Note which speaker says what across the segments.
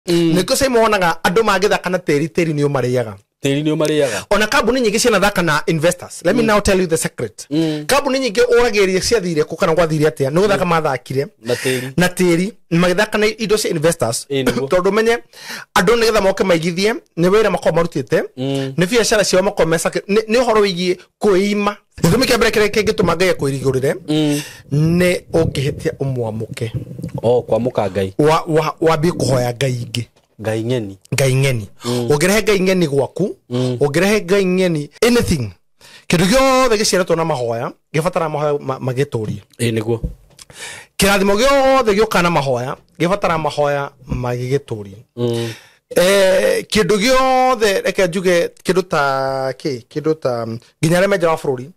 Speaker 1: Nĩkĩo Simon wonaga andũ mangĩthaka na tĩri, tĩri nĩ ũmarĩaga.
Speaker 2: Tĩri nĩ ũmarĩaga.
Speaker 1: Ona kambuni nyingĩ cianathaka na investors. Let me now tell you the secret. Kambuni nyingĩ ũragĩria ciathire kũ kana gwathire atĩa, nĩ gũthaka mathakire
Speaker 2: na tĩri,
Speaker 1: na tĩri, magĩthaka na indo cia investors.
Speaker 2: Ĩĩ, nĩguo.
Speaker 1: Tondũ menye andũ nĩgetha moke maigithie nĩ wĩra makoragwo marutĩte, nĩ biacara ciao makoragwo mecake, nĩ ũhoro wĩgiĩ kwĩima. Gĩtũmi kĩa mbere kĩrĩa kĩngĩtũma Ngai akwĩrigũrĩre nĩ ũngĩhĩtia ũmwamũke.
Speaker 2: O kwamũka Ngai.
Speaker 1: Wambie kũhoya Ngai ingĩ.
Speaker 2: Ngai ng'eni.
Speaker 1: Ngai ng'eni. Ũngĩrehe Ngai ng'eni gwaku, ũngĩrehe Ngai ng'eni anything, kĩndũ gĩothe gĩciarĩtwo na mahoya gĩbataraga mahoya magĩtũrie.
Speaker 2: Ĩĩ nĩguo.
Speaker 1: Kĩrathimo gĩothe gĩũkaga na mahoya gĩbataraga mahoya magĩgĩtũrie. Kĩndũ gĩothe, reke njuge kĩndũ ta kĩ, kĩndũ ta nginya arĩa me nja wa bũrũri.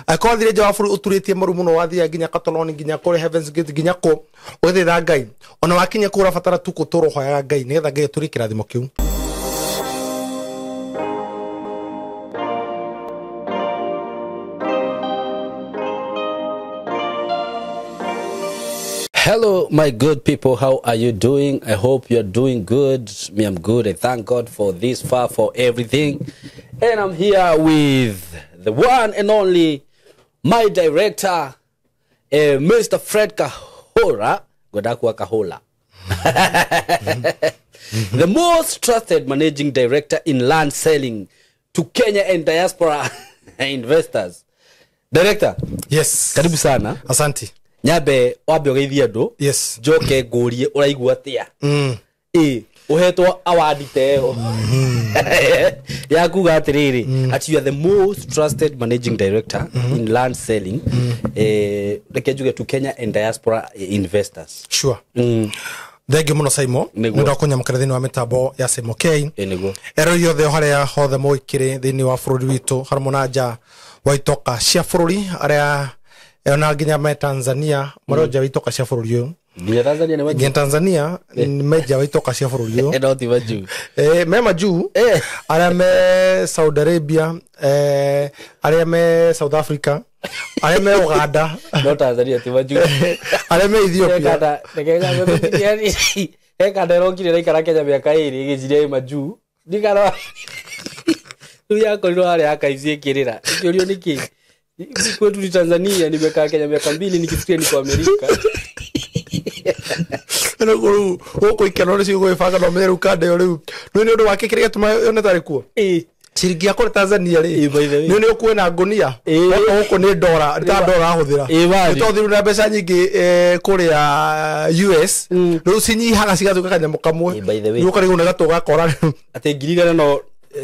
Speaker 1: Angĩkorwo wathire nja wa bũrũri ũturĩtie maru mũno, wathiaga nginya Catalonia, nginya kũrĩa Heaven's Gate, nginya kũ ũgĩthaitha Ngai, ona wakinya kũu ũrabatara tu gũtũra ũhoyaga Ngai nĩgetha Ngai atũrie kĩrathimo kĩu.
Speaker 2: Hello, my good people. How are you doing? I hope you're doing good. Me, I'm good. I thank God for this far, for everything. And I'm here with the one and only, my director, Mr. Fred Kahora. Godakwa Kahola. The most trusted managing director in land selling to Kenya and diaspora investors. Director.
Speaker 1: Yes.
Speaker 2: Karibu sana.
Speaker 1: Asante.
Speaker 2: Nyambe wambe ũgeithie andũ.
Speaker 1: Yes.
Speaker 2: Njoke ngũrie ũraigua atĩa. Ĩ ũhetwo award ta ĩyo ya kuga atĩrĩrĩ, at you are the most trusted managing director in land selling, reke njuge to Kenya and diaspora investors.
Speaker 1: Sure. Thengiũ mũno Simon.
Speaker 2: Nĩguo.
Speaker 1: Nĩ ũndũ wa kũnyamũkĩra thĩinĩ wa mĩtambo ya Simon K.
Speaker 2: Ĩ nĩguo.
Speaker 1: Erori othe harĩa hothe mũikĩrĩ thĩinĩ wa bũrũri witũ, hamwe na nja wa itoka cia bũrũri, arĩa ona nginya me Tanzania, marĩ nja wa itoka cia bũrũri ũyũ.
Speaker 2: Nginya Tanzania nĩ majuu.
Speaker 1: Nginya Tanzania me nja wa itoka cia bũrũri ũyũ.
Speaker 2: No ti majuu.
Speaker 1: Me majuu. Arĩa me Saudi Arabia, arĩa me South Africa, arĩa me Uganda.
Speaker 2: No Tanzania ti majuu.
Speaker 1: Arĩa me Ethiopia.
Speaker 2: He kanda ĩrokire ĩraikara Kenya mĩaka ĩrĩ ĩgĩciria ĩ majuu. Ndikara. Rĩu yakorirwo harĩa archives ĩkĩrĩra. Ĩkĩũrio nĩkĩ? Kwetu ni Tanzania, nimekaa Kenya miaka 2 nikifikiria niko Amerika.
Speaker 1: Rĩu rĩu gũkũ ikeno nĩcio gwĩbanga no menye rĩu kanda ĩyo rĩu. Rĩu nĩ ũndũ wa kĩ kĩrĩa gĩatũma yone tarĩ kuo?
Speaker 2: Ĩ.
Speaker 1: Ciringi ya kũrĩa Tanzania rĩ,
Speaker 2: Ĩ, by the way.
Speaker 1: nĩ ũkuwe na ngũnia.
Speaker 2: Ĩ.
Speaker 1: Gũkũ gũkũ nĩ ndora, nĩ ta ndora ahũthĩra.
Speaker 2: Ĩ, bari.
Speaker 1: Nĩ tondũ na mbeca nyingĩ, kũrĩa US, rĩu cinyihaga cigatuĩka kanyamũ kamwe.
Speaker 2: Ĩ, by the way.
Speaker 1: Rĩu ũkarigwo nĩ gatũ gakora.
Speaker 2: Atĩ ngiri igana no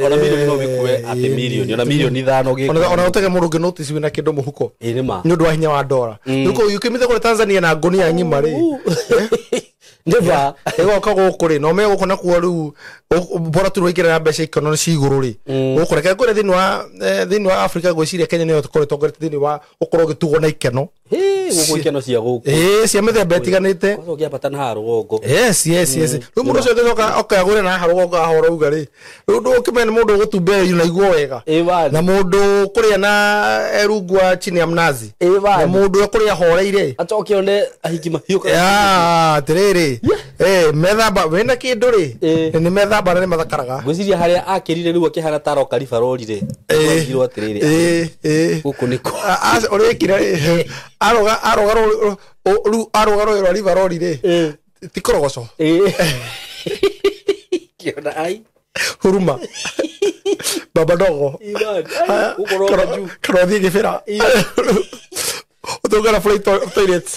Speaker 2: ona milioni no mĩkue, atĩ milioni, ona milioni ithano gĩkũ.
Speaker 1: Ona ũtege mũndũ ũngĩ notice wĩna kĩndũ mũhuko.
Speaker 2: Ĩ, nĩ ma.
Speaker 1: Nĩ ũndũ wa hinya wa ndora. Rĩu kũu ũkĩmĩte kũrĩa Tanzania na ngũnia ng'ima rĩ.
Speaker 2: Nĩ ma.
Speaker 1: Ĩgoka gũkũ rĩ, na ũmenye gũkũ nakuo rĩu, bora tu rũingĩra na mbeca ikeno nĩ ci igũrũ rĩ. Gũkũ reke ngwĩre thĩinĩ wa Africa ngwĩciria Kenya nĩyo ĩkoretwo ĩtongoretie thĩinĩ wa gũkorwo ũgĩtugwo na ikeno.
Speaker 2: Hĩ, gũkũ ikeno cia gũkũ.
Speaker 1: Ĩ, cia mĩthemba ĩtiganĩte.
Speaker 2: Kwanza ũngĩambata na haha rũgongo.
Speaker 1: Yes, yes, yes. Rĩu mũndũ ũcio angĩcoka oke agũre na haha rũgongo haha ũrauga rĩ. Rĩu ndũkĩmenya nĩ mũndũ ũgũtumbĩra irio na igua wega.
Speaker 2: Ĩ, bari.
Speaker 1: Na mũndũ kũrĩa na erungu wa chini ya mnazi.
Speaker 2: Ĩ, bari.
Speaker 1: Na mũndũ ũrĩa horeire.
Speaker 2: Acoke one ahiki mahiũka.
Speaker 1: Ya, atĩrĩrĩ. Methamba, wĩna kĩndũ rĩ? Nĩ methamba na nĩ mathakaraga.
Speaker 2: Ngwĩciria harĩa akĩrire rĩu akĩhana ta aroka ribarori rĩ. Ngwĩciria atĩrĩrĩ. Gũkũ nĩkũ?
Speaker 1: Ũrĩkire rĩ? Aroga, aroga rĩu aroga rũĩ rwa ribarori rĩ. Ti korogoco.
Speaker 2: Kĩona ai.
Speaker 1: Huruma. Baba dogo.
Speaker 2: Ivan, ai, gũkũ roga juu.
Speaker 1: Kana ũthiĩ gĩbĩra. Ũtũngana flight toilet.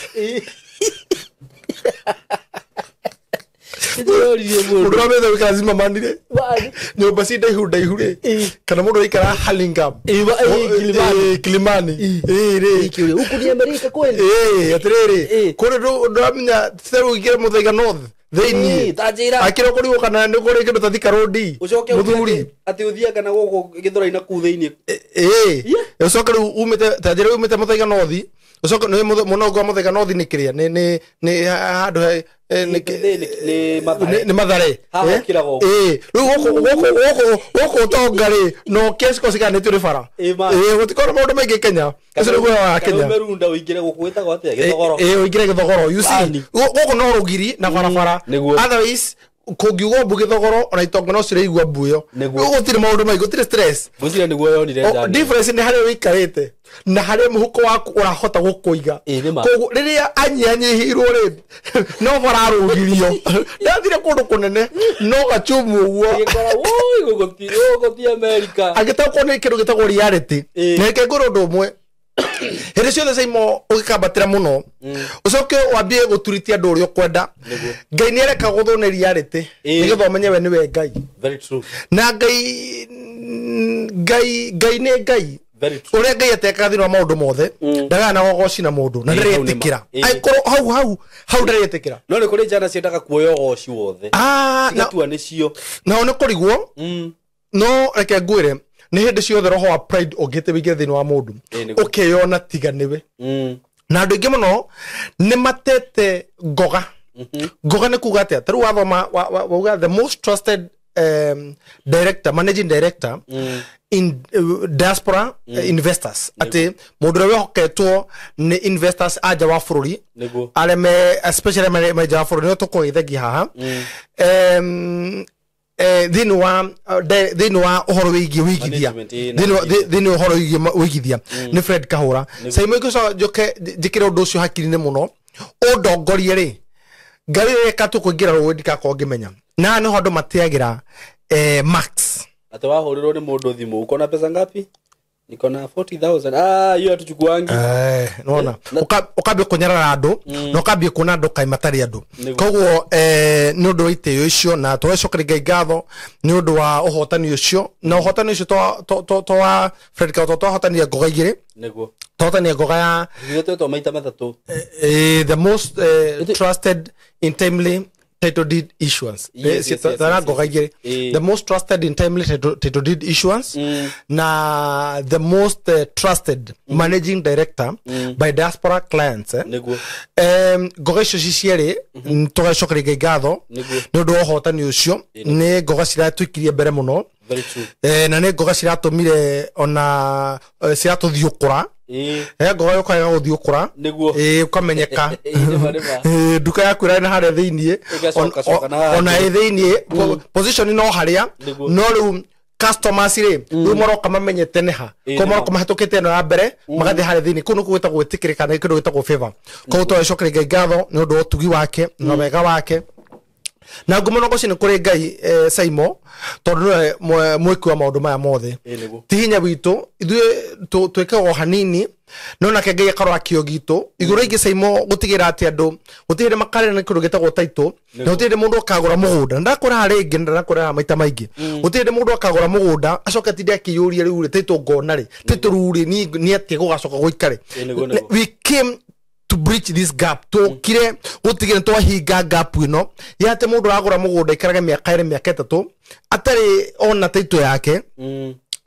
Speaker 2: Nĩndĩroririe mũndũ.
Speaker 1: Mũndũ wa metha wĩkara Zimmerman rĩ.
Speaker 2: Bani.
Speaker 1: Nyũmba ci ndaihu ndaihu rĩ. Kana mũndũ waikara Hurlingham.
Speaker 2: Kilimani.
Speaker 1: Kilimani. Rĩ.
Speaker 2: Kĩũria, huku ni Amerika kweli?
Speaker 1: Atĩrĩrĩ. Kũrĩ ndũramenya therũ ingĩra Muthaiga North. Thĩinĩ.
Speaker 2: Ta njĩra.
Speaker 1: Akĩrwo kũrigwo kana nĩ kũrĩ kĩndũ ta Thika Road.
Speaker 2: Ũcoke
Speaker 1: Mũthuri.
Speaker 2: atĩ ũthiaga na gũkũ Gĩthũrai na kũu thĩinĩ.
Speaker 1: Ũcoke rĩu umĩte, ta njĩra umĩte Muthaiga North. Ũcoke nĩ mũno wa Muthaiga North nĩ kĩrĩa? Nĩ, nĩ, nĩ handũ he, nĩ kĩ-
Speaker 2: Nĩ, nĩ Mathare.
Speaker 1: Nĩ Mathare.
Speaker 2: Haha ũkĩraga ũguo.
Speaker 1: Rĩu gũkũ ũtonga rĩ, no kĩa ciko ciganĩtio nĩ bara.
Speaker 2: Ma.
Speaker 1: Gũtikorwo maũndũ maingĩ Kenya. Ũcio nĩguo wa
Speaker 2: Kana
Speaker 1: Kenya.
Speaker 2: ume Runda ũingĩre gũkũ gwĩtagwo atĩa? Gĩthogoro.
Speaker 1: Ũingĩre Gĩthogoro. You see,
Speaker 2: Bani.
Speaker 1: gũkũ no rũgiri na barabara.
Speaker 2: Nĩguo.
Speaker 1: Otherwise, Kũngiuga mbu gĩthogoro ona itonga no ciraigua mbu ĩyo. Gũtirĩ maũndũ maingĩ, gũtirĩ stress.
Speaker 2: Ngwĩciria nĩguo yonire njano.
Speaker 1: Difference nĩ harĩa ũikarĩte na harĩa mũhuko waku ũrahota gũkũiga. Koguo rĩrĩa anyihanyihirwo rĩ, no bararũgirio. Ndathire kũndũ kũnene no gachumu ũguo.
Speaker 2: Gĩkora woi gũgũthiĩ America.
Speaker 1: Angĩtaũkwo nĩ kĩndũ gĩtagwo reality. Na reke ngwĩre ũndũ ũmwe. Hĩndĩ ciothe Saimo ũgĩkambatĩra mũno, ũcoke wambie gũturitia andũ ũrĩa ũkwenda. Ngai nĩ areka gũthwo nĩ reality nĩgetha ũmenye we nĩwe Ngai.
Speaker 2: Very true.
Speaker 1: Na Ngai Ngai Ngai nĩ Ngai. Ũrĩa Ngai atekaga thĩinĩ wa maũndũ mothe, ndagana ũgoci na mũndũ na ndarĩtĩkĩra. Angĩkorwo hau hau hau ndarĩtĩkĩra.
Speaker 2: No nĩ kũrĩ njana ciendaga kuoya ũgoci wothe. Cigatua nĩcio.
Speaker 1: Nao nĩ kũrigwo. No reke ngwĩre, nĩ hĩndĩ ciothe roho wa pride ũngĩte wĩingĩre thĩinĩ wa mũndũ, ũkeyona tiga nĩwe. Na andũ aingĩ mũno nĩ matete ngoga. Ngoga nĩ kuga atĩa? Ta rĩu wathoma wauga the most trusted director, managing director in diaspora investors. Atĩ mũndũ ũrĩa wĩhoketwo nĩ investors a nja wa bũrũri, arĩa me especially me nja wa bũrũri, nĩo tũkũgeithagia haha. Thĩinĩ wa ũhoro wĩgiĩ wĩigithia, thĩinĩ wa ũhoro wĩgiĩ wĩigithia nĩ Fred Kahũra. Saimo ingĩcoka njoke njĩkĩre ũndũ ũcio hakiri-inĩ mũno, ũndongorie rĩ, ngari ĩreka tũkũingĩra rũĩ ndikakorwo ngĩmenya. Na nĩho andũ mateagĩra max.
Speaker 2: Atĩ wahũrĩrwo nĩ mũndũ thimũ, uko na pesa ngapi? Niko na 40,000. Ah, hiyo hatuchukuangi.
Speaker 1: Nona. Ukambia kunyarara andũ, na ukambia kuona andũ kaĩ matarĩ andũ. Koguo nĩ ũndũ wa itĩo icio, na tũgacokeria Ngai ngatho nĩ ũndũ wa ũhotani ũcio. Na ũhotani ũcio to wa Fred Kahũra, twahotanire ngoga igĩrĩ.
Speaker 2: Nĩguo.
Speaker 1: Twahotanire ngoga ya
Speaker 2: Ithuĩ maita matatũ.
Speaker 1: The most trusted in timely title deed issuance. The most trusted in timely title deed issuance, na the most trusted managing director by diaspora clients. Ngoga icio ci cierĩ tũgacokeria Ngai ngatho nĩ ũndũ wa ũhotani ũcio. Nĩ ngoga ciratũikirie mbere mũno. Na nĩ ngoga ciratũmire ona ciratũthiũkũra. Ngoga yũkaga gũthiũkũra, ũkamenyeka. Nduka yaku ĩrarĩ na harĩa thĩiniĩ, ona ĩ thĩiniĩ position no harĩa, no rĩu customers rĩ, rĩu maroka mamenyete nĩ ha, koguo maroka mahĩtũkĩte ĩno ya mbere magathiĩ harĩa thĩiniĩ. Kũu nĩkuo gwĩtagwo gwĩtĩkĩrĩka, na kĩndũ gĩtagwo favor. Koguo tũgacokeria Ngai ngatho nĩ ũndũ wa ũtugi wake na wega wake. Na ngumo na ũgoci nĩ kũrĩ Ngai Saimo, tondũ nĩwe mwĩki wa maũndũ maya mothe. Ti hinya witũ, ithuĩ twĩkaga o hanini, no nake Ngai akarora kĩo gitũ. Igũrũ rĩngĩ Saimo gũtigĩra atĩ andũ gũtirĩ hĩndĩ makarĩra nĩ kĩndũ gĩtagwo title, na gũtirĩ hĩndĩ mũndũ akagũra mũgũnda. Ndakwĩra rĩngĩ, na ndakwĩra maita maingĩ, gũtirĩ hĩndĩ mũndũ akagũra mũgũnda acoke atinde akĩyũria rĩu rĩ, title ngona rĩ, title rĩu rĩ, nĩ atĩa gũgacoka gũikare. We came to breach this gap. Tũkire gũtigĩra twahinga gap ĩno ya atĩ mũndũ aragũra mũgũnda aikarage mĩaka ĩrĩ, mĩaka ĩtatũ atarĩ ona title yake.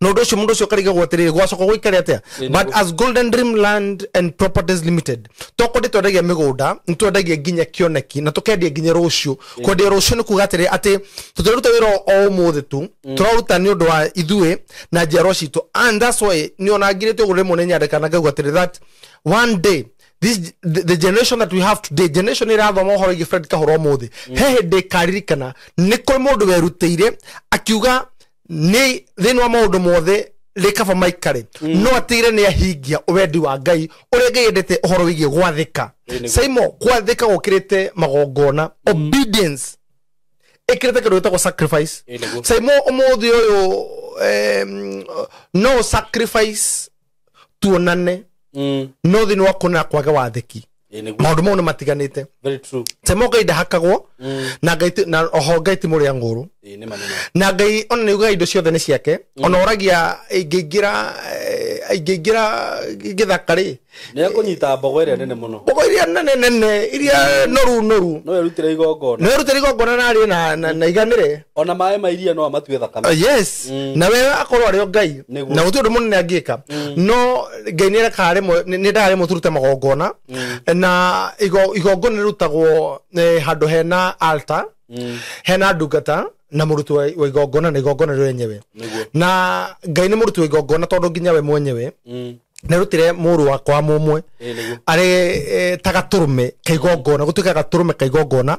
Speaker 1: Na ũndũ ũcio mũndũ ũcio akarigagwo atĩrĩrĩ, gwacoka gũikare atĩa? But as Golden Dream Land and Properties Limited, tokorwo ndĩtwendagia mĩgũnda, nĩtwendagia nginya kĩoneki, na tũkendia nginya rũciũ. Kwendia rũciũ nĩ kuga atĩrĩ, atĩ tũtiraruta wĩra o ũmũthĩ tu, tũraruta nĩ ũndũ wa ithuĩ na njiarwa citũ. And that's why nĩ ona ngirĩte ũguo rĩmwe nĩ nyandĩkana ngauga atĩrĩ, that one day this the generation that we have today, generation ĩrathoma ũhoro wĩgiĩ Fred Kahũra ũmũthĩ, he hĩndĩ ĩkaririkana nĩ kũrĩ mũndũ werutĩire akiuga nĩ thĩinĩ wa maũndũ mothe rĩkaba maikare, no atigĩre nĩ ahingia wendi wa Ngai ũrĩa Ngai endete ũhoro wĩgiĩ gwathĩka. Saimo, gwathĩka gũkĩrĩte magongona, obedience ĩkĩrĩte kĩndũ gĩtagwo sacrifice. Saimo, ũmũthĩ ũyũ no sacrifice tuonane, no thĩinĩ wa kuonana kwage wathĩki. Maũndũ mau nĩ matiganĩte. Saimo, Ngai ndahakagwo, na Ngai na oho Ngai ti mũrĩa ngũrũ. Na Ngai ona nĩ ugaga indo ciothe nĩ ciake, ona oragia ingĩingĩra gĩthaka rĩ,
Speaker 2: nĩ ekũnyita mbogo ĩrĩa nene mũno,
Speaker 1: mbogo iria nene nene iria noru noru,
Speaker 2: no erutĩre igongona,
Speaker 1: no erutĩre igongona na arĩe na iganĩre,
Speaker 2: ona maĩ ma iria no amatue thakame.
Speaker 1: Yes, na we akorwo arĩ o Ngai, na gũtirĩ ũndũ mũnene angĩka. No Ngai nĩ arekaga rĩmwe, nĩ endaga rĩmwe tũrute magongona, na igongona rĩrutagwo handũ hena altar, hena ndungata na mũruti wa igongona, na igongona rĩo rĩenyewe. Na Ngai nĩ mũruti wa igongona tondũ nginya we mwenyewe Nĩarutire mũrũ wakwa mũmwe arĩ ta gatũrũme kaigongona, gũtuĩka gatũrũme kaigongona.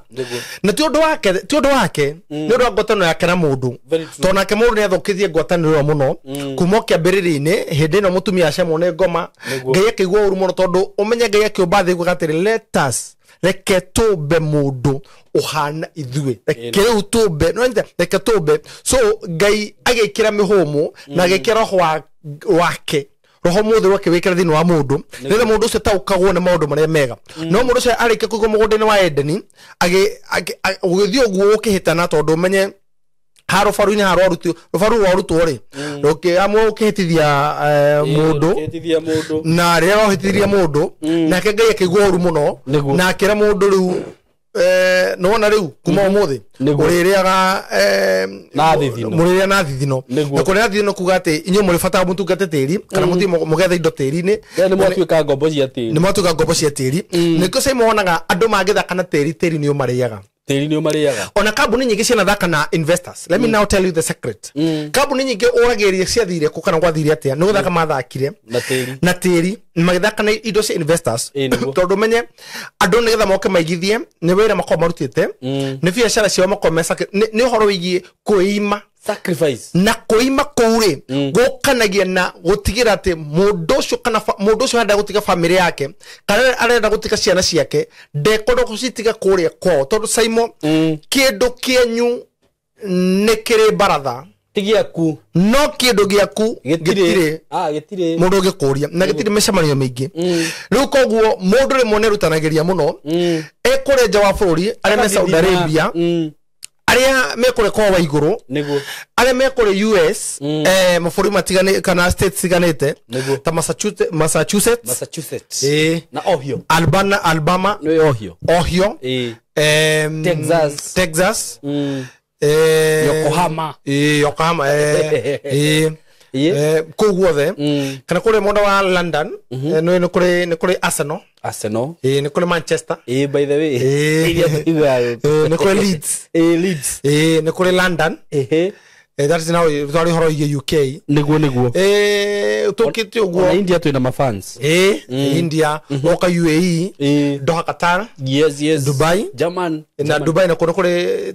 Speaker 1: Na ti ũndũ wake, ti ũndũ wake, nĩ ũndũ wa ngwatanĩro yake na mũndũ. Tondũ nake mũndũ nĩathũkĩtie ngwatanĩro ĩyo mũno kuma kĩambĩrĩria-inĩ. Hĩndĩ ĩno mũtumia acemwo nĩ ngoma, Ngai akĩigua ũru mũno, tondũ ũmenye Ngai akĩũmba thĩ kuga atĩrĩ, let us, reke tũmbe mũndũ ũhana ithuĩ, reke rĩu tũmbe, reke tũmbe. So Ngai agĩkĩra mĩhũmũ na agĩkĩra roho wake, roho mũtheru akĩwĩkĩra thĩinĩ wa mũndũ, nĩgetha mũndũ ũcio taũkagwo nĩ maũndũ marĩa mega. No mũndũ ũcio arĩkia kũigwo mũgũnda-inĩ wa Edeni, ũgĩthiĩ ũguo ũkĩhĩtana, tondũ ũmenye ha rũbaru-inĩ ha rũbaru rwarutwo rĩ, rũkĩamua ũkĩhĩtithia mũndũ, na rĩrĩa rohĩtithirie mũndũ, nake Ngai akĩigua ũru mũno, na akĩra mũndũ rĩu, nĩwona rĩu kuma ũmũthĩ ũrĩrĩaga mũrĩrĩa na thithino. Na kũrĩa na thithino kuga atĩ inyuĩ mũrĩ bata mũtungate tĩri, kana mũthiĩ mũgethe indo tĩri-inĩ.
Speaker 2: Nĩ mwatuĩka ngombo cia tĩri.
Speaker 1: Nĩ mwatuĩka ngombo cia tĩri. Nĩkĩo Simon wonaga andũ mangĩthaka na tĩri, tĩri nĩ ũmarĩaga.
Speaker 2: Tĩri nĩ ũmarĩaga.
Speaker 1: Ona kambuni nyingĩ cianathaka na investors. Let me now tell you the secret. Kambuni nyingĩ ũragĩria ciathire kũ kana gwathire atĩa? Nĩ gũthaka mathakire
Speaker 2: na tĩri,
Speaker 1: na tĩri, magĩthaka na indo cia investors. Tondũ menye andũ nĩgetha moke maigithie, nĩ wĩra makoragwo marutĩte, nĩ biacara ciao makoragwo mecake, nĩ ũhoro wĩgiĩ kwĩima,
Speaker 2: sacrifice.
Speaker 1: Na kwĩima kũu rĩ, gũkanagia na gũtigĩra atĩ mũndũ ũcio kana mũndũ ũcio arenda gũtiga famĩlĩ yake, kana arenda gũtiga ciana ciake, ndekwenda gũcitiga kũrĩa kwao. Tondũ Simon, kĩndũ kĩenyu nĩ kĩrĩ baratha,
Speaker 2: ti gĩaku,
Speaker 1: no kĩndũ gĩaku
Speaker 2: gĩtirĩ gĩtirĩ
Speaker 1: mũndũ ũngĩkũria, na gĩtirĩ mĩcemanio mĩingĩ. Rĩu koguo mũndũ rĩmwe nĩerutanagĩria mũno, ekũrĩa nja wa bũrũri, arĩa me Saudi Arabia, arĩa mekũrĩa kwa wa igũrũ, arĩa mekũrĩa US, mabũrũri matiganĩte kana states tiganĩte ta Massachusetts,
Speaker 2: na Ohio,
Speaker 1: Alabama,
Speaker 2: nĩ Ohio,
Speaker 1: Ohio, Texas,
Speaker 2: Yokohama,
Speaker 1: Yokohama, kũu guothe, kana kũrĩa mwena wa London, nĩ kũrĩ Arsenal, nĩ kũrĩ Manchester,
Speaker 2: by the way,
Speaker 1: nĩ kũrĩ Leeds,
Speaker 2: Leeds,
Speaker 1: nĩ kũrĩ London, that is now twarĩ ũhoro wĩgiĩ UK.
Speaker 2: Nĩguo
Speaker 1: tũkĩte ũguo.
Speaker 2: Na India twĩna mafans.
Speaker 1: India, woka UAE, Doha, Qatar,
Speaker 2: yes,
Speaker 1: Dubai,
Speaker 2: German,
Speaker 1: na Dubai na kũndũ kũrĩ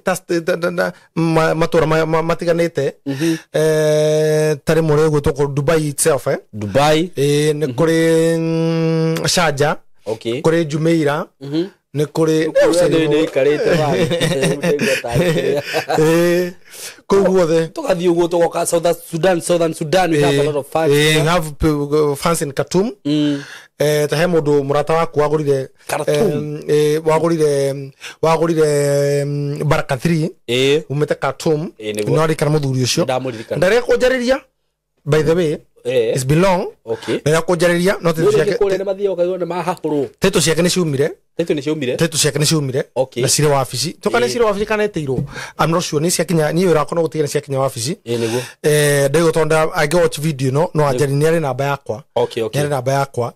Speaker 1: matũra matiganĩte, ta rĩmwe rĩgwĩtwo Dubai itself,
Speaker 2: Dubai,
Speaker 1: nĩ kũrĩ Sharjah, kũrĩ Jumeirah, nĩ kũrĩ kũu guothe.
Speaker 2: Tũgathiĩ ũguo tũgoka Southern Sudan, we have a lot of fans.
Speaker 1: We have fans in Khartoum. Ta he mũndũ mũrata waku wagũrire wagũrire Baraka 3 umĩte Khartoum, no arikana mũthuri ũcio ndarĩa kũnjarĩria, by the way, it's been long. Ndarĩa kũnjarĩria, no tĩtũ ciake tĩtũ ciake nĩ ciumire, tĩtũ ciake nĩ ciumire na cirĩ wabici. Tũka nĩ cirĩ wabici kana ĩteirwo, I'm not sure. Nĩ ciakinya, niĩ wĩra wakwa no gũtigĩra ciakinya wabici. Ndaigua tondũ angĩ watch video no anjari, nĩ arĩ namba yakwa, nĩ arĩ namba yakwa.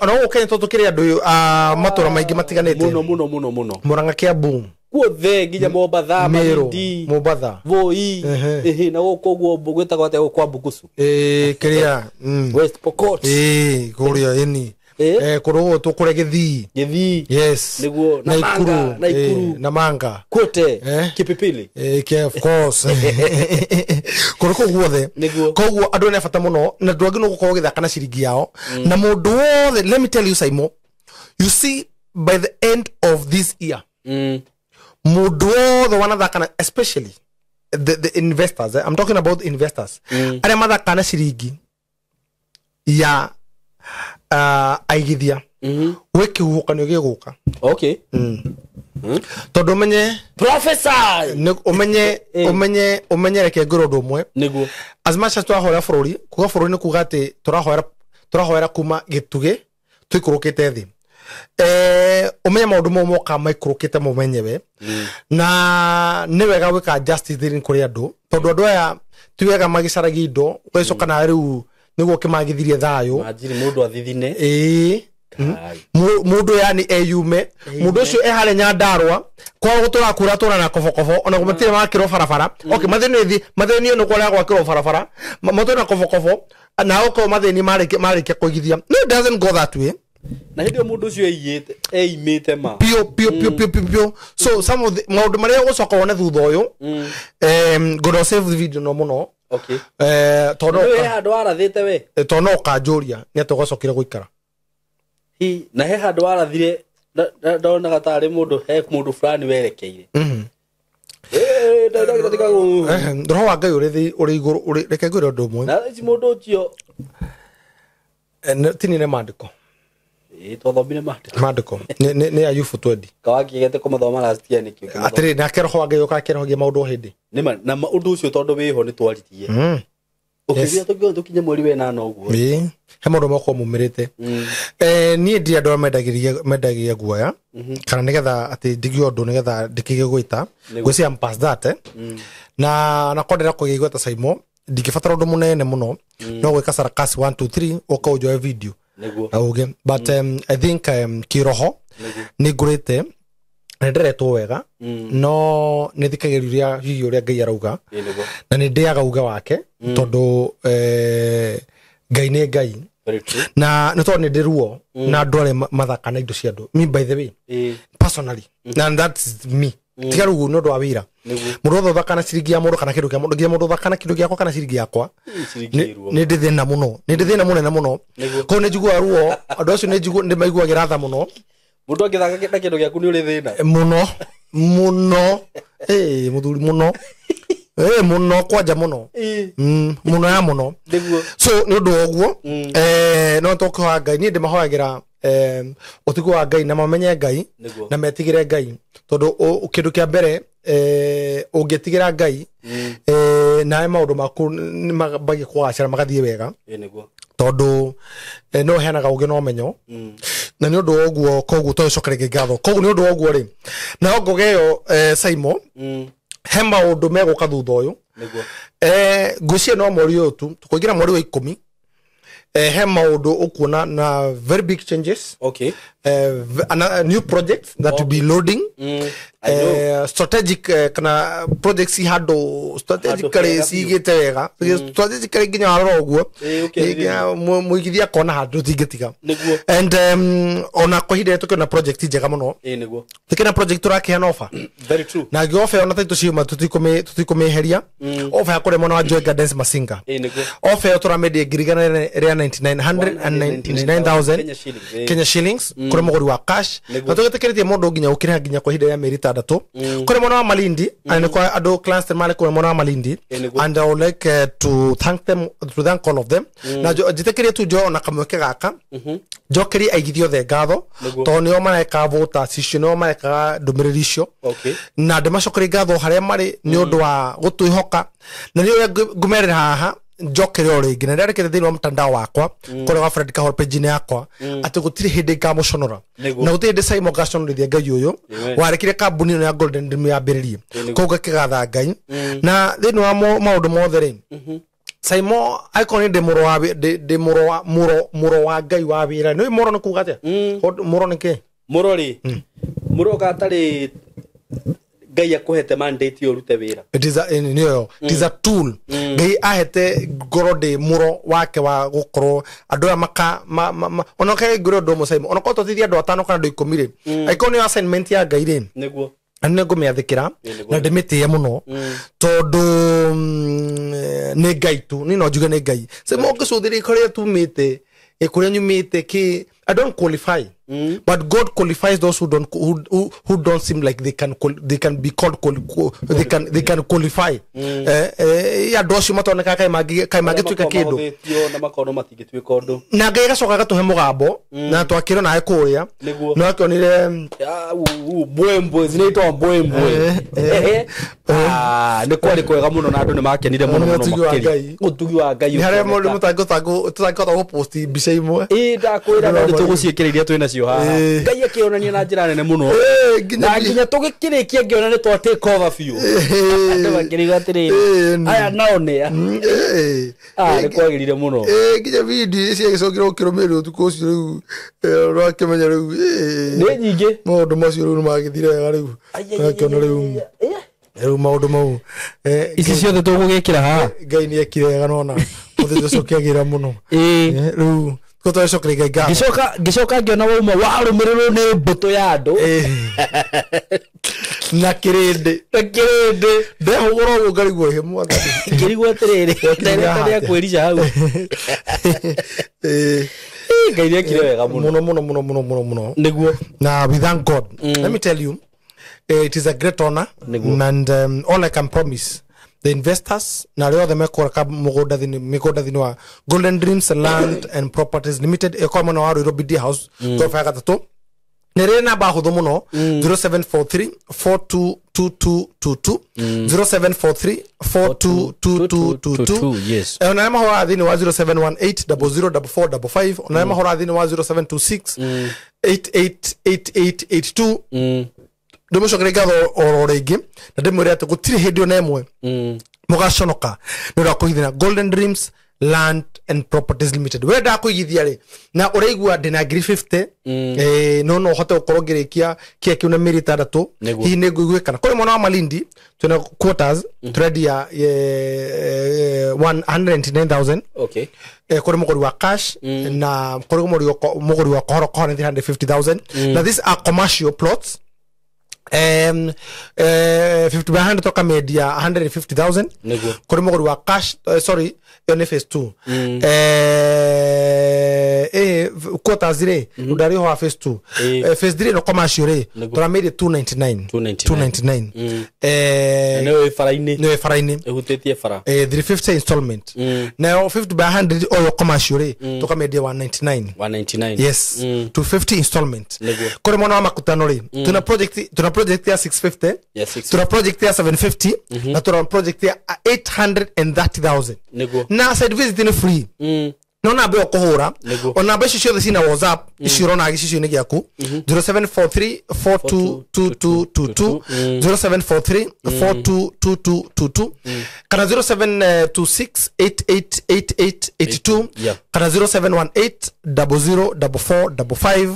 Speaker 1: Ona gũkũ Kenya tondũ tũkĩrĩ andũ a matũra maingĩ matiganĩte
Speaker 2: mũno mũno mũno mũno,
Speaker 1: Murang'a, Kiambu,
Speaker 2: guothe, nginya Mombatha, Malindi,
Speaker 1: Mombatha,
Speaker 2: Voi, na gũkũ ũguo gwĩtagwo atĩa gũkũ kwa Bukusu,
Speaker 1: kĩrĩa
Speaker 2: West Pokot,
Speaker 1: kũrĩa ĩni, kũrĩa ũguo tũkũrĩa Gĩthii, yes,
Speaker 2: nĩguo,
Speaker 1: Naikuru, Namanga,
Speaker 2: Kwote, Kipipili,
Speaker 1: of course, kũrĩa kũu guothe. Koguo andũ nĩ bata mũno, na andũ angĩ no gũkorwo gĩthaka na ciringi yao, na mũndũ wothe. Let me tell you, Simon, you see, by the end of this year, mũndũ wothe wanathaka na, especially the investors, I'm talking about investors, arĩa mathaka na ciringi ya aigithia, gwĩ kĩhuhũkanio gĩgũka. Tondũ ũmenye
Speaker 2: Professor,
Speaker 1: ũmenye reke ngwĩre ũndũ ũmwe.
Speaker 2: Nĩguo.
Speaker 1: As much as tũrahoera bũrũri, kuga bũrũri nĩ kuga atĩ tũrahoera kuma gĩtugĩ tũikũrũkĩte thĩ. Ũmenye maũndũ mau moka maikũrũkĩte mo menyewe, na nĩ wega gwĩka justice thĩinĩ kũrĩ andũ, tondũ andũ aya ti wega magĩcaragia indo ũgagĩcoka na rĩu nĩguo ũkĩmagithirie thayũ.
Speaker 2: Manjiri mũndũ athithine.
Speaker 1: Mundu yani eyume mundu ucio e hare Nyandarua kwa gutura kura tura na kobokobo ona gumatire makirwo barabara. Okay, mathini mathini no kwa gwakirwo barabara matuna kobokobo na uko mathini marike kuigithia. No, it doesn't go that way.
Speaker 2: Na hindi mundu ucio eyite eimite ma
Speaker 1: pio pio pio pio pio. So some of the maundu maria ugucoka wone thutha uyu ngono save the video no muno.
Speaker 2: Okay,
Speaker 1: tono
Speaker 2: we handu warathite we
Speaker 1: tono ukanjuria ni atugocokire guikara.
Speaker 2: Hi na he handu warathire ndonaga tari mundu he mundu fulani werekeire.
Speaker 1: Roho wa Ngai uri iguru uri reke ngwire undu umwe
Speaker 2: na ici mundu ucio
Speaker 1: tinine maandiko
Speaker 2: twathomire
Speaker 1: maandiko ni Ayubu 20
Speaker 2: kawakigete kumathoma last year nikio
Speaker 1: atiri nake roho wa Ngai ukakerogia maundu hindi
Speaker 2: nima na undu ucio tondu wiho ni twaritie. Ukithia tukinye mweri we nana uguo
Speaker 1: he maundu makwa mumirite. Nie ndi andu mendagiria guoya kana nigetha ati ndigio undu nigetha ndikige gwita ngwicia am past that na kwendera kugia igweta Saimo ndingibatara undu munene muno no gwika sarakasi 1 2 3 uka unjoe video na uge but I think kiroho ni ngurite na nderetwo wega no nĩ thikagĩrĩria hihi ũrĩa Ngai arauga na nĩ ndĩaga uge wake tondu Ngai nĩ Ngai na nĩ tondũ nĩ ndĩ ruo na andũ arĩa mathaka na indo cia andũ. Me by the way personally and that's me tiga rĩu nĩ ũndũ wa wĩra mũndũ wothe ũthaka na ciringi ya mũndũ kana kĩndũ kĩa mũndũ nginya mũndũ ũthaka na kĩndũ gĩakwa kana ciringi yakwa nĩ ndĩ thĩna mũno nĩ ndĩ thĩna mũnene mũno koguo nĩ njiguaga ruo andũ acio nĩ maiguagĩra tha mũno.
Speaker 2: Mundu angithaka na kindu giaku ni uri thina
Speaker 1: muno muno muthuri muno muno kwanja muno muno ya muno. So ni undu woguo no tũkĩhoya Ngai ni ndimahoyagira ũtugi wa Ngai na mamenye Ngai na metigire Ngai tondu kindu kia mbere ũngĩtigĩra Ngai nawe maũndũ maku nĩmambagia kũgacĩra magathiĩ wega tondu no heanaga ũgĩ na ũmenyo na nĩ ũndũ wa ũguo koguo tũgĩcokeria ngatho koguo nĩ ũndũ wa ũguo rĩ nayo ngoga ĩyo Saimo he maũndũ megũka thutha ũyũ ngwĩciria no mweri ũyũ tu tũkũingĩra mweri wa 10 he maũndũ ũkuona na very big changes.
Speaker 2: Okay.
Speaker 1: New projects that will be loading. Strategic kana projects handũ strategically cigĩte wega strategically nginya warora ũguo mũigithia akona handũ tingĩtiga. And ona kwa ihinda tũkĩona project njega mũno tũkĩona project tũrakĩheana offer.
Speaker 2: Very true.
Speaker 1: Na ngĩ offer ona taitũ ciuma tũtikũmĩeheria offer ya kũrĩa mwena wa Joy Gardens Masinga offer ĩyo tũramĩendia 199,000 Kenya shillings kũrĩ mũgũri wa cash na tũgĩtĩkĩrĩtie mũndũ nginya ũkĩrĩha nginya kwa ihinda rĩa mĩeri 6 kũrĩ mwena wa Malindi and kwa andũ clients marĩ kũrĩ mwena wa Malindi and I would like to thank them to thank all of them na njĩtĩkĩrie tu njoe ona kamweke gaka njokerie aigithia othe ngatho tondũ nĩo mareka voters icio nĩo marekaga ndũmĩrĩri icio na ndĩmacokerie ngatho harĩa marĩ nĩ ũndũ wa gũtwĩhoka na nĩ ũrĩa ngũmerĩra haha njokere o rĩngĩ na ndĩrandĩkĩte thĩinĩ wa mtandao wakwa kũrĩa wa Fred Kahor page-inĩ yakwa atĩ gũtirĩ hĩndĩ ngamũconora na gũtirĩ hĩndĩ Saimo ngaconorithia Ngai ũyũ warekire kambuni ĩno ya Golden Dream yambĩrĩrie koguo ngakĩgatha Ngai na thĩinĩ wa maũndũ mothe rĩ Saimo angĩkorwo nĩ ndĩ mũro wa Ngai wa wĩra nĩ mũro nĩ kuga atĩa mũro nĩ kĩ
Speaker 2: mũro rĩ mũro gatarĩ Ngai akuhete mandate urute wira.
Speaker 1: It is a nĩyo it is a tool. Ngai ahete ngoro ndĩ mũro wake wa gũkorwo andũ aya maka ona ke ngoro ũndũ ũmwe Saimo ona korwo tũteithie andũ atano kana andũ 10 rĩ angĩkorwo nĩyo assignment ya Ngai rĩ
Speaker 2: nĩguo
Speaker 1: na nĩ ngũmĩathĩkĩra na ndĩmĩtĩe mũno tondũ nĩ Ngai tu niĩ no njuge nĩ Ngai Saimo ũngĩcũthĩrĩria kũrĩa tumĩte kũrĩa nyumĩte kĩ I don't qualify. But God qualifies those who don't who don't seem like they can be called they can qualify. Andũ acio matonekaga kaĩ mangĩtuĩka kĩndũ
Speaker 2: na makono matingĩtuĩka ũndũ
Speaker 1: na Ngai agacoka agatũhe mũgambo na twakĩrwo nawe kũrĩa no akĩonire
Speaker 2: mbwembwe zinaitwa mbwembwe nĩ kwarĩ kwega mũno na andũ nĩ makenire mũno mũno makĩria ũtugi wa Ngai
Speaker 1: nĩ harĩa mũndũ mũtangĩhota gũposti mbica imwe
Speaker 2: ĩ ndakwĩra no tũgũciĩkĩra iria twĩ nacio. acio haha. Ngai akĩonania na njĩra nene mũno.
Speaker 1: Nginya
Speaker 2: Na nginya tũgĩkĩrĩkia ngĩona nĩ twa take over biũ. Andũ makĩrigwo atĩrĩrĩ, aya nao nĩ a? Ah, nĩ kwagĩrire mũno.
Speaker 1: Nginya video ciagĩcokire gũkĩrũmĩrĩra ũtukũ ũcio rĩu, ũrakĩmenya rĩu,
Speaker 2: Nĩ nyingĩ.
Speaker 1: Maũndũ macio rĩu nĩmagĩthire wega rĩu. Ũrakĩona rĩu rĩu maũndũ mau,
Speaker 2: Ici ciothe tũgũgĩkĩra haha.
Speaker 1: Ngai nĩ ekire wega nona mũthenya ũcio ũkĩagĩra mũno. Rĩu ko twacokeria Ngai ngatho.
Speaker 2: Ngĩcoka ngĩona wauma warũmĩrĩrwo nĩ mbũtũ ya andũ.
Speaker 1: Na kĩrĩndĩ.
Speaker 2: Na kĩrĩndĩ.
Speaker 1: Ndehũgũra ũguo ngarigwo ĩ mwathani.
Speaker 2: Ngĩrigwo atĩrĩrĩ,
Speaker 1: Wakinya
Speaker 2: director
Speaker 1: haha.
Speaker 2: nĩakwĩrica hau. Ngai nĩekire wega mũno.
Speaker 1: Mũno mũno mũno mũno mũno mũno.
Speaker 2: Nĩguo.
Speaker 1: Na we thank God. Let me tell you, it is a great honor.
Speaker 2: Nĩguo.
Speaker 1: And all I can promise the investors na arĩa othe mekũra mũgũnda thĩinĩ mĩgũnda thĩinĩ wa Golden Dreams Land and Properties Limited ĩkorwo mwena wa Ruiru BD House ngoroba ya gatatũ nä rä namba hå thå må no 0743 422222, 0743 422222.
Speaker 2: Yes.
Speaker 1: Ona arĩa mahũraga thĩinĩ wa 0718 004455, ona arĩa mahũraga thĩinĩ wa 0726 888882, ndĩmũcokerie ngatho oro rĩngĩ na ndĩmwĩre atĩ gũtirĩ hĩndĩ ona ĩmwe mũgaconoka nĩ ũndũ wa kũigithia Golden Dreams Land and Properties Limited. Wenda kũigithia rĩ na ũraigua ndĩna ngiri 50, no hote gũkorwo ngĩrĩkia kĩa kĩu na mĩeri 6,
Speaker 2: Nĩguo.
Speaker 1: hihi nĩ ngũiguĩkana kũrĩ mwena wa Malindi twĩna quarters tũrendia 199,000.
Speaker 2: Okay.
Speaker 1: Kũrĩ mũgũri wa cash na kũrĩ mũgũri wa kohoro kohoro nĩ 350,000, na these are commercial plots. 50 by 100 tũkamendia 150,000.
Speaker 2: Nĩguo.
Speaker 1: Kũrĩ mũgũri wa cash, sorry, ĩyo nĩ phase 2, quarters rĩ ndarĩ wa phase 2. Phase 3 no commercial rĩ
Speaker 2: Nĩguo.
Speaker 1: tũramĩria 299.
Speaker 2: 299.
Speaker 1: 299.
Speaker 2: Na nĩyo ĩ bara-inĩ.
Speaker 1: Nĩyo ĩ bara-inĩ.
Speaker 2: Ĩhutĩtie bara.
Speaker 1: 350 installment. Nayo 50 by 100 oyo commercial rĩ tũkamĩendia 199.
Speaker 2: 199.
Speaker 1: Yes, 250 installment.
Speaker 2: Nĩguo.
Speaker 1: Kũrĩ mwena wa makutano rĩ tuna project ya 650,
Speaker 2: Ya 650.
Speaker 1: tuna project ya 750 na tuna project ya 830,000.
Speaker 2: Nĩguo.
Speaker 1: Na site visit nĩ free. No namba ĩyo kũhũra,
Speaker 2: Nĩguo.
Speaker 1: o namba icio ciothe cina WhatsApp icio ũrona gĩcicio-inĩ gĩaku, 0743 422222, 0743 422222, kana 0726 888882, kana 0718 004455.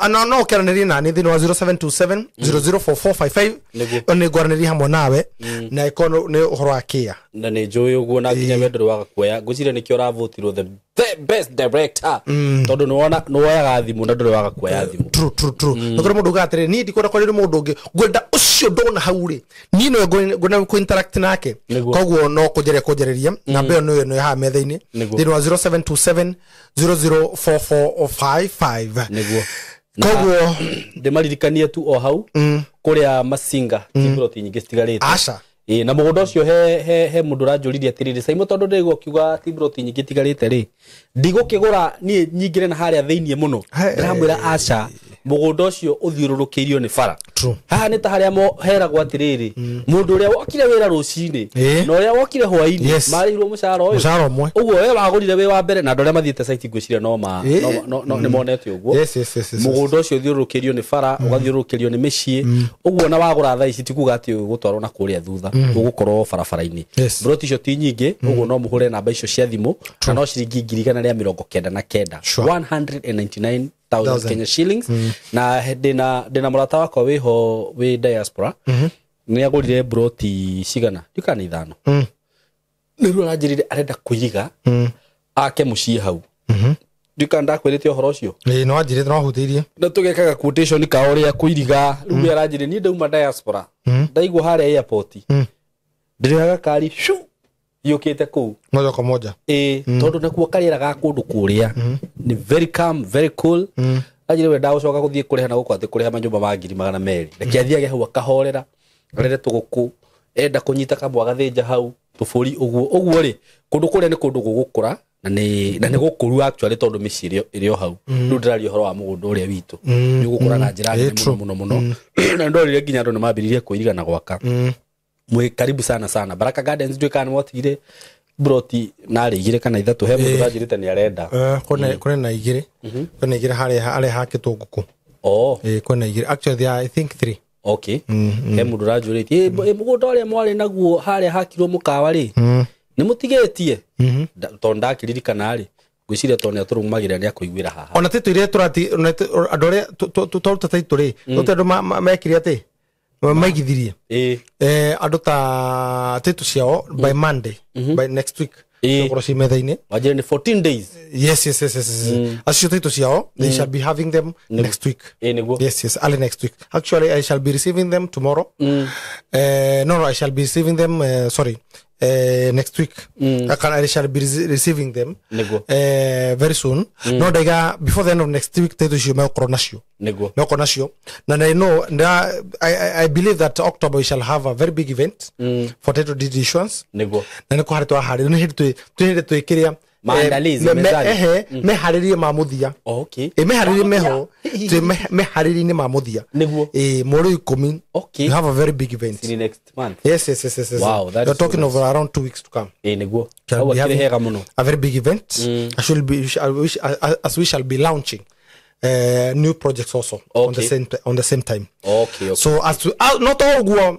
Speaker 1: Ana no ũkĩaranĩrie nani thĩinĩ wa 0727 004455.
Speaker 2: Nĩguo.
Speaker 1: Nĩ ngwaranĩrie hamwe nawe na ĩkorwo nĩ ũhoro wa kĩa.
Speaker 2: Na nä njå å guo na nginya we ndå waga kuoya ngwĩciria nĩkĩo ũravotirwo the best director tondũ nĩ woyaga thimũ na ndũrĩ waga kuoya thimũ.
Speaker 1: True, true, true. Na kũrĩ mũndũ ugaga atĩrĩrĩ, niĩ ndikwenda kwarĩria mũndũ ũngĩ, ngwenda ũcio ndona hau rĩ niĩ nĩwe ngwenda kũ interact nake.
Speaker 2: Nĩguo.
Speaker 1: Koguo no kũnjaria kũnjarĩria namba ĩyo nĩyo ĩno haha metha-inĩ
Speaker 2: Nĩguo.
Speaker 1: thĩinĩ wa 0727 004455.
Speaker 2: Nĩguo.
Speaker 1: Koguo
Speaker 2: ndĩmaririkanie tu o hau kũrĩa Masinga ti ploti nyingĩ citigarĩte.
Speaker 1: Aca.
Speaker 2: Ĩ, na mũgũnda ũcio he mũndũ ũranjũririe atĩrĩrĩ, Saimo, tondũ ndĩraigua ũkiuga ti ploti nyingĩ itigarĩte rĩ, ndigũkĩgũra niĩ nyingĩre na harĩa thĩiniĩ mũno.
Speaker 1: Hey.
Speaker 2: Ndĩramwĩra aca, mũgũnda ũcio ũthiũrũrũkĩirio nĩ bara.
Speaker 1: True.
Speaker 2: Haha nĩ ta harĩa heragwo atĩrĩrĩ, mũndũ ũrĩa wokire wĩra rũcinĩ na ũrĩa wokire hwainĩ marĩhirwo mũcara ũyũ.
Speaker 1: Mũcara ũmwe.
Speaker 2: Ũguo we wagũrire wĩ wa mbere na andũ arĩa mathiĩte site ngwĩciria no ma no nĩ monete ũguo.
Speaker 1: Yes.
Speaker 2: Mũgũnda ũcio ũthiũrũrũkĩirio nĩ bara, ũgathiũrũrũkĩrio nĩ mĩciĩ ũguo, na wagũra thaa ici ti kuga atĩ ũgũtwarwo na kũrĩa thutha, ũgũkorwo barabara-inĩ. Mburoti icio ti nyingĩ ũguo, no mũhũre namba icio cia thimũ na no ciringi 199,000, 199,000 Kenya shillings. Na ndĩna mũrata wakwa wĩho wĩ diaspora, nĩ agũrire mburoti cigana ndikana 5, nĩ rĩu aranjĩrire arenda kũiriga ake mũciĩ hau. Ndikana ndakwĩrĩte ũhoro ũcio?
Speaker 1: Ĩĩ, no wanjĩrĩte, no wahutĩirie.
Speaker 2: Na tũgekaga quotation ka ũrĩa kũiriga. Rĩu we aranjĩrire niĩ ndauma diaspora, ndaigua harĩa airport ndĩrĩhaga kari shu yũkĩte kũu.
Speaker 1: Moja kwa moja.
Speaker 2: Ĩĩ, tondũ nakuo karĩera ga kũndũ kũrĩa nĩ very calm, very cool. Anjĩrire we ndagũcoka gũthiĩ kũrĩha na gũkũ atĩ kũrĩha manyũmba ma 200,000, reke athiage hau akahorera arere tũgũkũ, enda kũnyita kamwe agathĩnja hau tũbũri ũguo ũguo rĩ. Kũndũ kũrĩa nĩ kũndũ gũgũkũra na nĩ gũkũru actually, tondũ mĩciĩ ĩrĩ o hau. Rĩu ndĩraria ũhoro wa mũgũnda ũrĩa witũ nĩ ũgũkũra na njĩra nene mũno mũno mũno, na ndorire nginya andũ nĩ mambĩrĩirie kwĩriga na gwaka. Mwĩ karibu sana sana Baraka Gardens, ndiũĩ kana nĩ mwatigire broti narĩ igĩrĩ kana ithatũ he mũndũ ũranjĩrĩte nĩ arenda.
Speaker 1: Kwĩna igĩrĩ, kwĩna igĩrĩ harĩa hakĩtwo ngũkũ.
Speaker 2: Oh.
Speaker 1: Kwĩna igĩrĩ, actually there are, I think, three.
Speaker 2: Okay, he mũndũ ũranjũrĩtie mũgũnda ũrĩa mwarĩ naguo harĩa hakirwo mũkawa rĩ, nĩ mũtigĩtie? Tondũ ndakĩririkana rĩ, ngwĩciria tondũ nĩ atũrũmagĩrĩra nĩ akũiguĩra haha.
Speaker 1: Ona titũ iria tũrati ona andũ arĩa twaruta taitũ rĩ, tũte andũ mekire atĩ maigithirie. Andũ ta titũ ciao by Monday, by next week, cikorwo ci metha-inĩ.
Speaker 2: Wanjĩra nĩ 14 days.
Speaker 1: Yes. Acio titũ ciao, they shall be having them next week.
Speaker 2: Ĩ nĩguo.
Speaker 1: Yes, early next week. Actually, I shall be receiving them tomorrow. No, I shall be receiving them, sorry, next week. I shall be receiving them
Speaker 2: Nĩguo.
Speaker 1: Very soon. No ndaiga before the end of next week titũ icio megũkorwo nacio.
Speaker 2: Nĩguo.
Speaker 1: Megũkorwo nacio. Na I know, I believe that October we shall have a very big event for title deed issuance.
Speaker 2: Nĩguo.
Speaker 1: Na nĩ kũharĩ twaharĩria, nĩ hĩndĩ twĩ hĩndĩ twĩkĩrĩa
Speaker 2: Maandalizi, mezani.
Speaker 1: Ehe, meharĩrie ma mũthia.
Speaker 2: Okay.
Speaker 1: Ĩ meharĩrie meho, twĩ meharĩrie-inĩ ma mũthia.
Speaker 2: Nĩguo.
Speaker 1: Ĩ mweri wa 10.
Speaker 2: Okay.
Speaker 1: We have a very big event.
Speaker 2: Ni next month.
Speaker 1: Yes.
Speaker 2: Wow, that
Speaker 1: We're
Speaker 2: is so
Speaker 1: talking
Speaker 2: nice.
Speaker 1: of around 2 weeks to come.
Speaker 2: Ĩ nĩguo.
Speaker 1: Shall
Speaker 2: Hau
Speaker 1: be
Speaker 2: akĩrĩ
Speaker 1: having
Speaker 2: hega mũno.
Speaker 1: a very big event. I shall be, I wish, as we shall be launching new projects also on the same time.
Speaker 2: Okay.
Speaker 1: So as to, not all guo,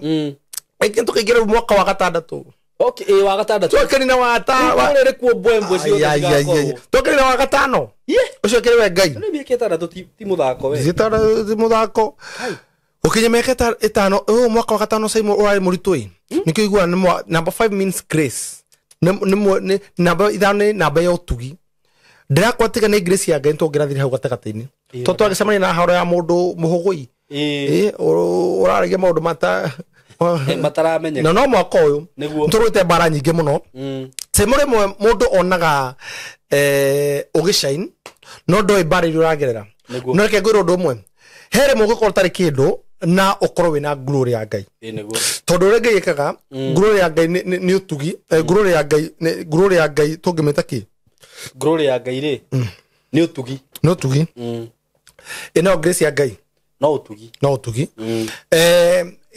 Speaker 1: tũkĩingĩra mwaka wa gatandatũ.
Speaker 2: Okay, ĩ wa gatandatũ.
Speaker 1: Twakĩrĩ wa ta wa
Speaker 2: Kũrĩ kuo mbwembwe ciothe
Speaker 1: Ai, ai, ai, ai.
Speaker 2: cigakorwo.
Speaker 1: Twakĩrĩ na wa gatano. Ũcio kĩrĩ we Ngai.
Speaker 2: Nĩ mĩaka ĩtandatũ ti mũthako we.
Speaker 1: Zitara mũthako. Ũkinya mĩaka ĩtano, ũyũ mwaka wa gatano Simon ũrarĩ mũritũ ĩ. Nĩkĩo iguaga nĩ number 5 means grace. Nĩ namba 5 nĩ namba ya ũtugi. Ndĩrakwa tiga nĩ grace ya Ngai tũngĩrathire hau gatagatĩ-inĩ. Tondũ twagĩcemania na haro ya mũndũ mũhũgũi.
Speaker 2: Ĩ.
Speaker 1: Ĩ ũraragia maũndũ mata
Speaker 2: Mataramenyeka.
Speaker 1: Na no mwaka ũyũ
Speaker 2: Nĩguo.
Speaker 1: nĩtũrũĩte mbara nyingĩ mũno. Semo rĩmwe mũndũ onaga ũgĩshine no ndoĩ mbara iria ũragerera.
Speaker 2: Nĩguo.
Speaker 1: No reke ngwĩre ũndũ ũmwe, he rĩmwe ũngĩkorwo ũtarĩ kĩndũ na ũkorwo wĩna glory ya Ngai.
Speaker 2: Ĩ nĩguo.
Speaker 1: Tondũ ũrĩa Ngai ĩkaga, glory ya Ngai nĩ ũtugi, glory ya Ngai glory ya Ngai tũngĩmĩta kĩ?
Speaker 2: Glory ya Ngai rĩ nĩ ũtugi.
Speaker 1: Nĩ ũtugi. Ĩ no grace ya Ngai.
Speaker 2: No ũtugi.
Speaker 1: No ũtugi.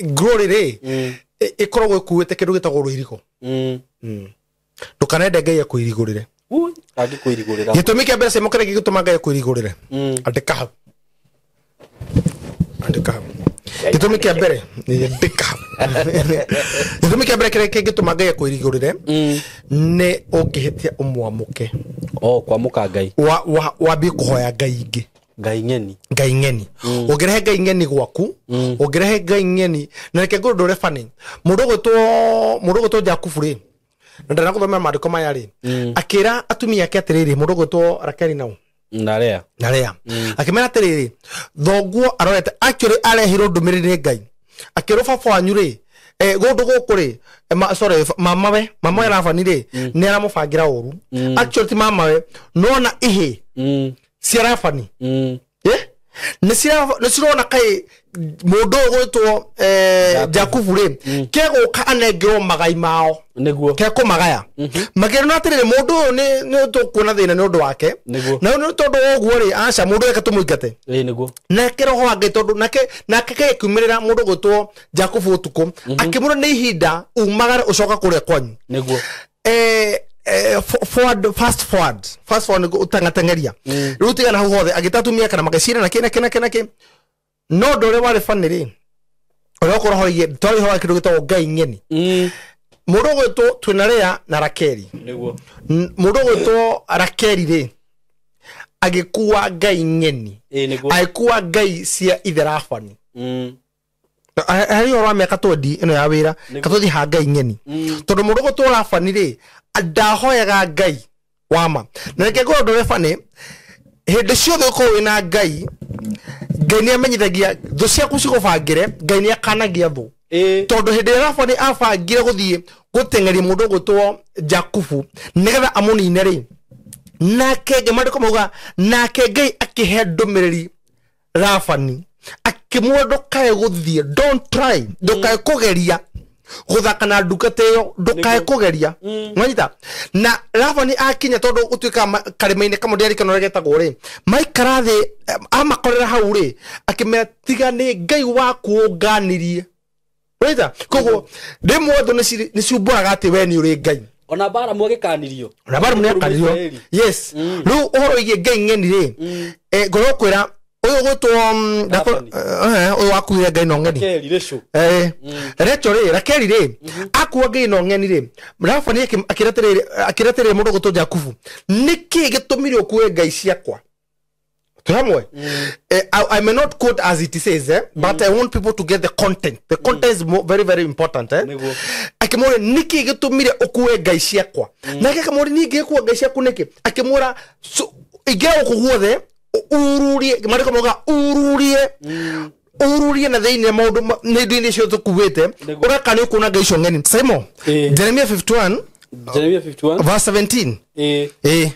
Speaker 1: Glory rĩ, ĩkoragwo ĩkuĩte kĩndũ gĩtagwo rũirigo. Ndũkanende Ngai akwĩrigũrĩre.
Speaker 2: Ui, angĩkwĩrigũrĩra.
Speaker 1: Gĩtũmi kĩa mbere Simon kĩrĩa gĩgĩtũma Ngai akwĩrigũrĩre, andĩka hau, andĩka hau. Gĩtũmi kĩa mbere, andĩka hau. Gĩtũmi kĩa mbere kĩrĩa kĩngĩtũma Ngai akwĩrigũrĩre nĩ ũngĩhĩtia ũmwamũke.
Speaker 2: Oh, kwamũka Ngai.
Speaker 1: Wambie kũhoya Ngai ingĩ.
Speaker 2: Ngai ng'eni.
Speaker 1: Ngai ng'eni. Ũngĩrehe Ngai ng'eni gwaku, ũngĩrehe Ngai ng'eni, na reke ngwĩre ũndũ ũrĩa funny. Mũndũ ũgwĩtwo Jakubu rĩ, na ndanagũthomera maandĩko maya rĩ, akĩra atumia ake atĩrĩrĩ, mũndũ ũgwĩtwo Rakeli nau
Speaker 2: Na Lea.
Speaker 1: Na Lea, akĩmera atĩrĩrĩ, thoguo arorete, actually arehirwo ndũmĩrĩri nĩ Ngai, akĩrwo baba wanyu rĩ, gũndũ gũkũ rĩ, sorry, mamawe Labani rĩ, nĩ aramũbangĩra ũru. Actually ti mamawe, nona ihĩ cia Labani nĩ cirona kaĩ mũndũ ũyũ gwĩtwo Jakubu rĩ, kegũka anengerwo magai mao.
Speaker 2: Nĩguo.
Speaker 1: Kekũmagaya makĩrona atĩrĩrĩ, mũndũ ũyũ nĩ tũkuona thĩna nĩ ũndũ wake.
Speaker 2: Nĩguo.
Speaker 1: Na nĩ tondũ wa ũguo rĩ, aca, mũndũ reke tũmũingate.
Speaker 2: Ĩ nĩguo.
Speaker 1: Nake roho wa Ngai, tondũ nake gĩkiumĩrĩra mũndũ gwĩtwo Jakubu ũtukũ, akĩmwĩra nĩ ihinda umagare ũcoka kũrĩa kwanyu.
Speaker 2: Nĩguo.
Speaker 1: Forward, fast forward, fast forward, nĩguo ũteng'ateng'eria rĩu tigana hau hothe, agĩta atumia kana magĩcira na kĩ na kĩ na kĩ na kĩ. No ũndũ ũrĩa warĩ funny rĩ, ũrĩa ũkorwo hoirie twarĩ hoya kĩndũ gĩtagwo Ngai ng'eni. Mũndũ ũgwĩtwo twĩna Lea na Rakeli.
Speaker 2: Nĩguo.
Speaker 1: Mũndũ ũgwĩtwo Rakeli rĩ, agĩkua Ngai ng'eni.
Speaker 2: Ĩ nĩguo.
Speaker 1: Agĩkua ngai cia ithe Labani. Harĩ ũhoro wa mĩaka 20 ĩno ya wĩra katũthiĩ ha Ngai ng'eni, tondũ mũndũ ũgwĩtwo Labani rĩ, ndahoyaga Ngai wama. Na reke ngwĩre ũndũ ũrĩa funny, hĩndĩ ciothe ũkorwo wĩna Ngai, Ngai nĩ amenyithagia thũ ciaku cigũbangĩre, Ngai nĩ akanagia thũ. Tondũ hĩndĩ ĩrĩa Labani abangire gũthiĩ gũteng'eria mũndũ ũgwĩtwo Jakubu nĩgetha amũnine rĩ, nake Ngai, maandĩko mauga, nake Ngai akĩhe ndũmĩrĩri Labani akĩmwĩra, ndũkae gũthiĩ, don't try, ndũkae kũgeria gũthaka na ndungata ĩyo, ndũkae kũgeria. Nwanyita na Labani akinya, tondũ gũtuĩka karĩma-inĩ kamwe ndiarikana ũrĩa getagwo rĩ, maikara thĩ, amakorera hau rĩ, akĩmera, tiga nĩ Ngai waku ũnganirie. Wanyita koguo rĩmwe thũ nĩ ciumbũraga atĩ we nĩ ũrĩ Ngai.
Speaker 2: Ona Balamu agĩkanirio.
Speaker 1: Na Balamu nĩakanirio. Yes. Rĩu ũhoro wĩgiĩ ngai ng'eni rĩ, ngorwo kwĩra ũyũ gwĩtwo ũyũ wakuire ngai no ng'eni. Recho rĩ, Rakeli rĩ, akua ngai no ng'eni rĩ, Labani akĩra atĩrĩrĩ mũndũ ũgwĩtwo Jakubu, nĩkĩ gĩtũmire ũkue ngai ciakwa? Twĩ hamwe? I may not quote as it says, but I want people to get the content. The content is very, very important.
Speaker 2: Nĩguo.
Speaker 1: Akĩmũria nĩkĩ gĩtũmire ũkue ngai ciakwa? Nake akĩmũria niĩ ngĩkua ngai ciaku nĩkĩ? Akĩmwĩra ingĩra gũkũ guothe ururie, maandĩko mauga ururie, ururie na thĩinĩ maũndũ nĩ indo-inĩ ciothe tũkuĩte.
Speaker 2: Nĩguo.
Speaker 1: Ũreka nĩ ũkuona ngai icio ng'eni. Simon, Jeremiah 51
Speaker 2: Jeremiah 51
Speaker 1: verse 17.
Speaker 2: Ĩĩ.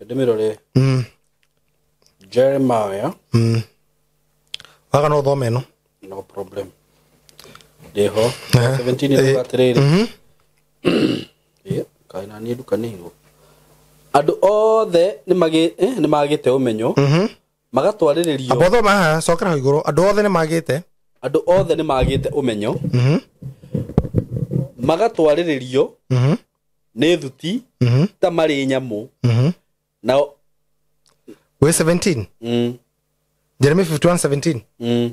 Speaker 2: Ndĩmĩrore. Jeremiah.
Speaker 1: Waga no ũthome ĩno.
Speaker 2: No problem. Ndĩho. 17 ĩruga atĩrĩrĩ. Ĩ, kaĩ na niĩ ndukanĩirwo. Andũ othe nĩmagĩte ũmenyo, magatwarĩrĩrio.
Speaker 1: Amba ũthome haha, cokera hau igũrũ. Andũ othe nĩ magĩte.
Speaker 2: Andũ othe nĩmagĩte ũmenyo, magatwarĩrĩrio nĩ thuti ta marĩ nyamũ. Nao
Speaker 1: Wĩ 17. Jeremiah 51 17.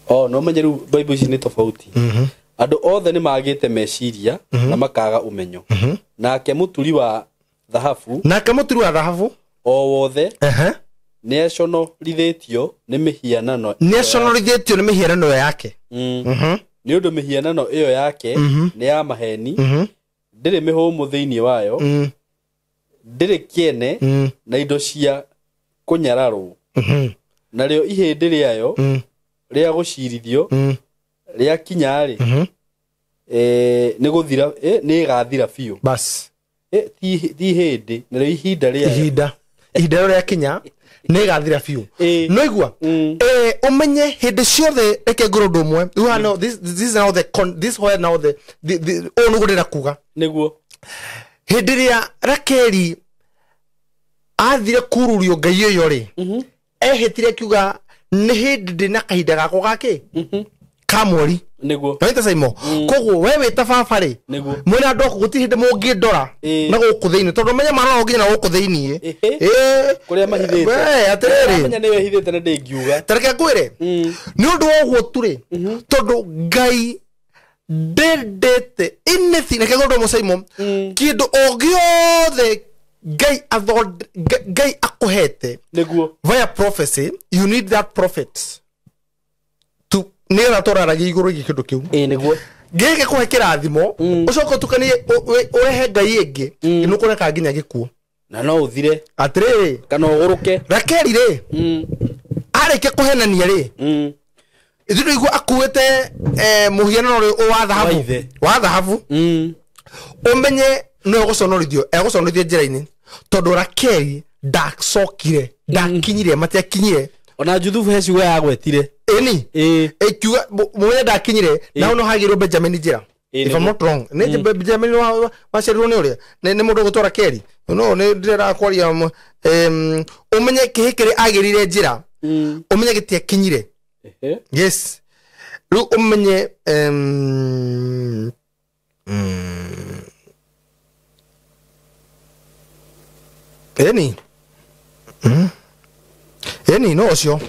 Speaker 2: Oh, no menye rĩu Bible ici nĩ tofauti. Andũ othe nĩ magĩte meciria na makaga ũmenyo. Nake mũturi wa thahabu
Speaker 1: Nake mũturi wa thahabu
Speaker 2: o wothe nĩ aconorithĩtio nĩ mĩhianano.
Speaker 1: Nĩ aconorithĩtio nĩ mĩhianano ĩyo yake.
Speaker 2: Nĩ ũndũ mĩhianano ĩyo yake nĩ ya maheni, ndĩrĩ mĩhũmũ thĩinĩ wayo, ndĩrĩ kĩene na indo cia kũnyararwo. Narĩo ihĩndĩ rĩayo rĩa gũcirithio rĩakinya-rĩ, nĩ gũthira, nĩ ĩgathira biũ.
Speaker 1: Bas.
Speaker 2: Ti hĩndĩ, narĩo ihinda rĩayo.
Speaker 1: Ihinda rĩo rĩakinya nĩ ĩgathira biũ. No igua, ũmenye hĩndĩ ciothe reke ngũrũ ũndũ ũmwe. You are now, this is now the con, this where now the ũũ nĩguo ndĩrenda kuga.
Speaker 2: Nĩguo.
Speaker 1: Hĩndĩ ĩrĩa Rakeli athire kururio ngai ĩyo rĩ, ehĩtire akiuga nĩ hĩndĩ ndĩ na kahinda gakwa gakĩ ka mweri.
Speaker 2: Nĩguo.
Speaker 1: Naita Saimo, koguo we wĩ ta baba rĩ,
Speaker 2: Nĩguo.
Speaker 1: mwĩna andũ aku gũtirĩ hĩndĩ mũngĩndora na gũkũ thĩinĩ, tondũ menye marora nginya na gũkũ thĩinĩ.
Speaker 2: Kũrĩa mahithĩte.
Speaker 1: We, atĩrĩrĩ.
Speaker 2: Menya nĩwe hithĩte na ndĩngiuga.
Speaker 1: Ta reke ngwĩre, nĩ ũndũ wa ũguo tu rĩ, tondũ Ngai ndendete anything, reke ngwĩre ũndũ ũmwe Saimo, kĩndũ o gĩothe Ngai Ngai akũhete
Speaker 2: Nĩguo.
Speaker 1: via prophecy, you need that prophet to nĩgetha twararagia igũrũ rĩgiĩ kĩndũ kĩu.
Speaker 2: Nĩguo.
Speaker 1: Gĩkĩ kũhe kĩrathimo, ũcoke ũtukanie ũrehe ngai ĩngĩ, nĩ ũkũreka nginya gĩkuũ.
Speaker 2: Na no ũthire.
Speaker 1: Atĩrĩrĩ.
Speaker 2: Kana ũgũrũke.
Speaker 1: Rakeli rĩ, arĩkia kũhenania rĩ, ithuĩ tũigua akuĩte mũhianano ũrĩ wa thahabu.
Speaker 2: Wa ithe.
Speaker 1: Wa thahabu. Ũmenye no egũconorithio, egũconorithio njĩra-inĩ, tondũ Rakeli ndacokire, ndakinyire, matiakinyire.
Speaker 2: Ona Juthubu he ciugo yagwetire.
Speaker 1: Ĩni. Ĩkiuga, mũmenye ndakinyire, na hau no hagĩrwo Benjamin njĩra. If I'm not wrong. Nĩ Benjamin waciarirwo nĩ ũrĩa? Nĩ mũndũ ũgũtwo Rakeli. No, nĩ ndĩrenda kwaria, ũmenye kĩhĩ kĩrĩa agĩrire njĩra, ũmenye gĩtiakinyire. Yes. Rĩu ũmenye, ĩni. Ĩni, no ũcio.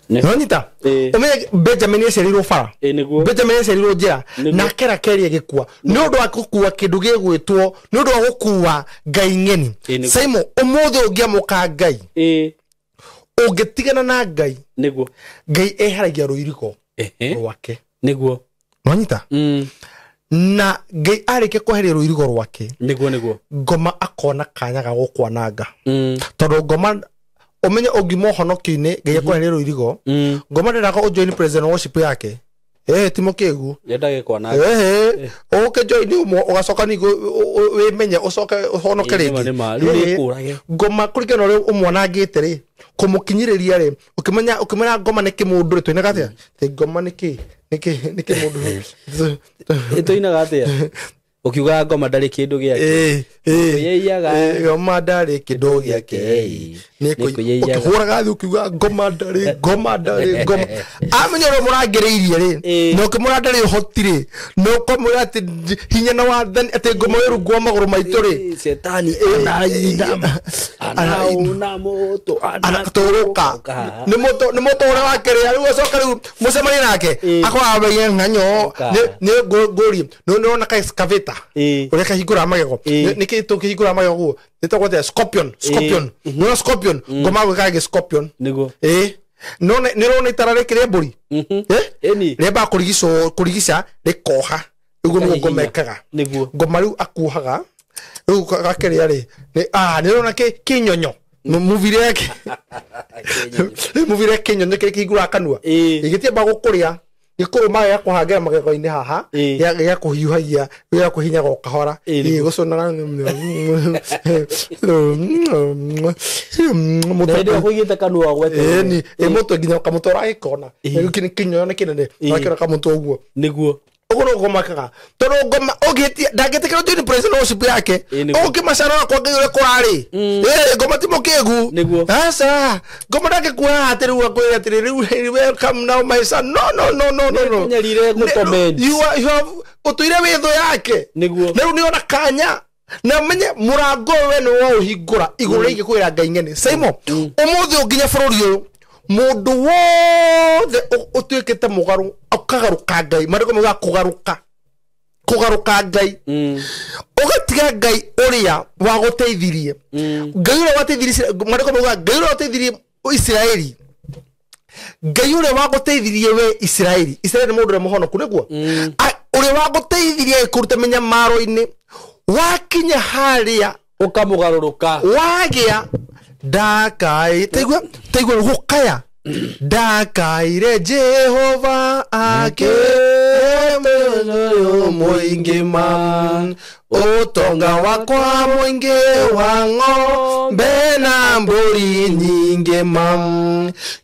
Speaker 1: No nyita. Ũmenye Benjamin aciarirwo bara.
Speaker 2: Nĩguo.
Speaker 1: Benjamin aciarirwo njĩra.
Speaker 2: Nĩguo.
Speaker 1: Nake Rakeli agĩkua. Nĩ ũndũ wa gũkua kĩndũ gĩgwĩtwo, nĩ ũndũ wa gũkua ngai ng'eni.
Speaker 2: Nĩguo.
Speaker 1: Simon, ũmũthĩ ũngĩamũka Ngai, ũngĩtigana na Ngai,
Speaker 2: Nĩguo.
Speaker 1: Ngai eheragia rũirigo rwake.
Speaker 2: Nĩguo.
Speaker 1: No nyita? Na Ngai arĩkia kweheria rũirigo rwake,
Speaker 2: Nĩguo, nĩguo.
Speaker 1: ngoma akona kanya ga gũkwananga. Tondũ ngoma ũmenye ũngima ũhonokio-inĩ, Ngai akweheria rũirigo, ngoma ndĩraga ũjoin president worship yake. Ti mũkĩgu.
Speaker 2: Yendage kwananga.
Speaker 1: Ũke join ũmwe, ũgacoka ningĩ wĩmenye, ũcoke ũhonoke rĩngĩ.
Speaker 2: Nĩ ma, rĩu nĩ ĩkũrage.
Speaker 1: Ngoma kũringana na ũrĩa ũmwanangĩte rĩ, kũmũkinyĩrĩria rĩ, ũkĩmenya ngoma nĩ kĩmũndũ rĩ, tũinaga atĩa? Tĩ ngoma nĩ kĩ? Nĩ kĩ? Nĩ kĩmũndũ?
Speaker 2: Tũinaga atĩa? Ukiuga ngoma ndarĩ kĩndũ gĩake. Nĩkũyeiyaga.
Speaker 1: Ngoma ndarĩ kĩndũ gĩake.
Speaker 2: Nĩkũyeiyaga.
Speaker 1: Ũkĩhũraga thĩ ũkiuga ngoma ndarĩ, ngoma ndarĩ, ngoma. Amenya ũrĩa mũrangĩrĩirie rĩ, na ũkĩmwĩra ndarĩ ũhoti rĩ, na ũkamwĩra atĩ hinya na wathani, atĩ ngoma wĩ rungu wa magũrũ maitũ rĩ.
Speaker 2: Shetani anainama, anauna moto,
Speaker 1: Anatũrũka. Nĩ mũtũ, nĩ mũtũ ũrĩa wakeria rĩu acoka rĩu mũcemanie nake akwambagia ng'anyo. Nĩ ngũrie, nĩ ũrona ka excavator ũrĩa kahingũraga magego. Nĩ kĩ tũkĩhingũraga magego guo? Nĩ atĩa? Scorpion, scorpion. Nĩ ũrona scorpion? Ngoma gwĩkaga gĩ scorpion.
Speaker 2: Nĩguo.
Speaker 1: No nĩ ũrona itara rĩkĩ rĩa mbũri?
Speaker 2: Ĩni.
Speaker 1: Rĩambaga kũrigicwo, kũrigica rĩkoha. Ũguo nĩguo ngoma ĩkaga.
Speaker 2: Nĩguo.
Speaker 1: Ngoma rĩu akuohaga rĩu gakĩrĩa rĩ, nĩ nĩ ũrona kĩnyonyo muvire yake, muvire kĩnyonyo kĩrĩa kĩhingũraga kanua, gĩgĩtiamba gũkũrĩa, gĩkũrũma gĩgakũhangĩra magego-inĩ haha, gĩgakũhiũhagia, gĩgakũhinyaga o kahora, gĩgũcũnaga.
Speaker 2: Na hĩndĩ ĩyo kũigĩte kanua gweterere.
Speaker 1: Ĩni, ĩ mũtwe nginya kamũtwe ũragĩkona. Rĩu kĩnyonyo nĩ kĩnene, ũrakĩona kamũtwe ũguo.
Speaker 2: Nĩguo.
Speaker 1: Ũguo nĩguo ngoma ĩkaga, tondũ ngoma ũngĩtia ndangĩtĩkĩra join praise and worship yake.
Speaker 2: Nĩguo.
Speaker 1: Ũngĩmacarora kwa Ngai ũrĩa kũrarĩ, ngoma ti mũkĩgu.
Speaker 2: Nĩguo.
Speaker 1: Aca, ngoma ndangĩkuoya atĩ rĩu akwĩre atĩrĩ rĩu, welcome now my son. No, no, no, no, no, no.
Speaker 2: Nĩekũnyarire gũcomment.
Speaker 1: You are, you have ũtũire wĩ thũ yake.
Speaker 2: Nĩguo.
Speaker 1: Na rĩu nĩona kanya na menye mũrango ũyũ we nĩ waũhingũra igũrũ rĩgiĩ kwĩra Ngai ng'eni. Saimo, ũmũthĩ ũnginya bũrũri ũyũ mũndũ wothe ũtuĩkĩte mũgarũ ũkagarũka Ngai, maandĩko maugaga kũgarũka, kũgarũka Ngai, ũgatiga Ngai ũrĩa wagũteithirie, Ngai ũrĩa wateithirie, maandĩko maugaga Ngai ũrĩa wateithirie Isiraeli, Ngai ũrĩa wagũteithirie we Isiraeli. Isiraeli nĩ mũndũ ũrĩa mũhonoku, nĩguo ũrĩa wagũteithirie agĩkũruta mĩnyamaro-inĩ, wakinya harĩa
Speaker 2: Ũkamũgarũrũka.
Speaker 1: Wagĩa ndakai, taigua, taigua gũkaya, ndakaire Jehova ake ũyũ mũingĩ ma ũtonga wakwa mũingĩ wa ng'ombe na mbũri nyingĩ ma,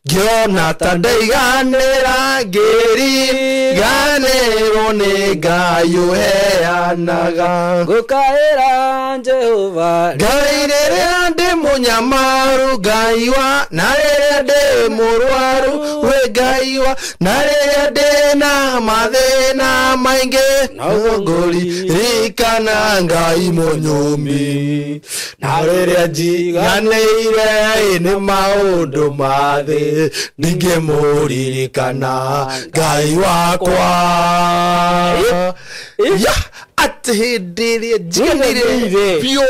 Speaker 1: ngĩona ta ndaiganĩra, ngĩriganĩrwo nĩ Ngai ũheanaga.
Speaker 2: Ngũkaĩra Jehova.
Speaker 1: Ngai rĩrĩa ndĩ mũnyamaru, Ngai wa na rĩrĩa ndĩ mũrwaru, wĩ Ngai wa na rĩrĩa ndĩ na mathĩna maingĩ, ngũririkana Ngai mũnyũmbi, na rĩrĩa njiganĩire nĩ maũndũ ma thĩ, ndingĩmũririkana Ngai wakwa. Ya atĩ hĩndĩ ĩrĩa njiganĩire biũ,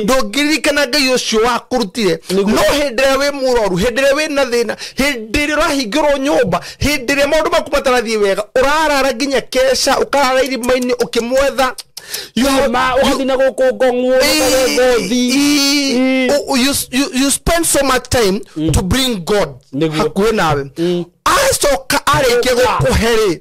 Speaker 1: ndũngĩririkana Ngai ũcio wakũrutire. No hĩndĩ ĩrĩa wĩ mũrwaru, hĩndĩ ĩrĩa wĩ na thĩna, hĩndĩ ĩrĩa ũrahingĩrwo nyũmba, hĩndĩ ĩrĩa maũndũ maku matarathiĩ wega, ũrarara nginya keca, ũkarara irima-inĩ ũkĩmwetha. You have
Speaker 2: Ma ũgathiĩ na gũkũ ngong'wo ngothi.
Speaker 1: You spend so much time to bring God hakuhĩ nawe, acoka arĩkia gũkũhe rĩ,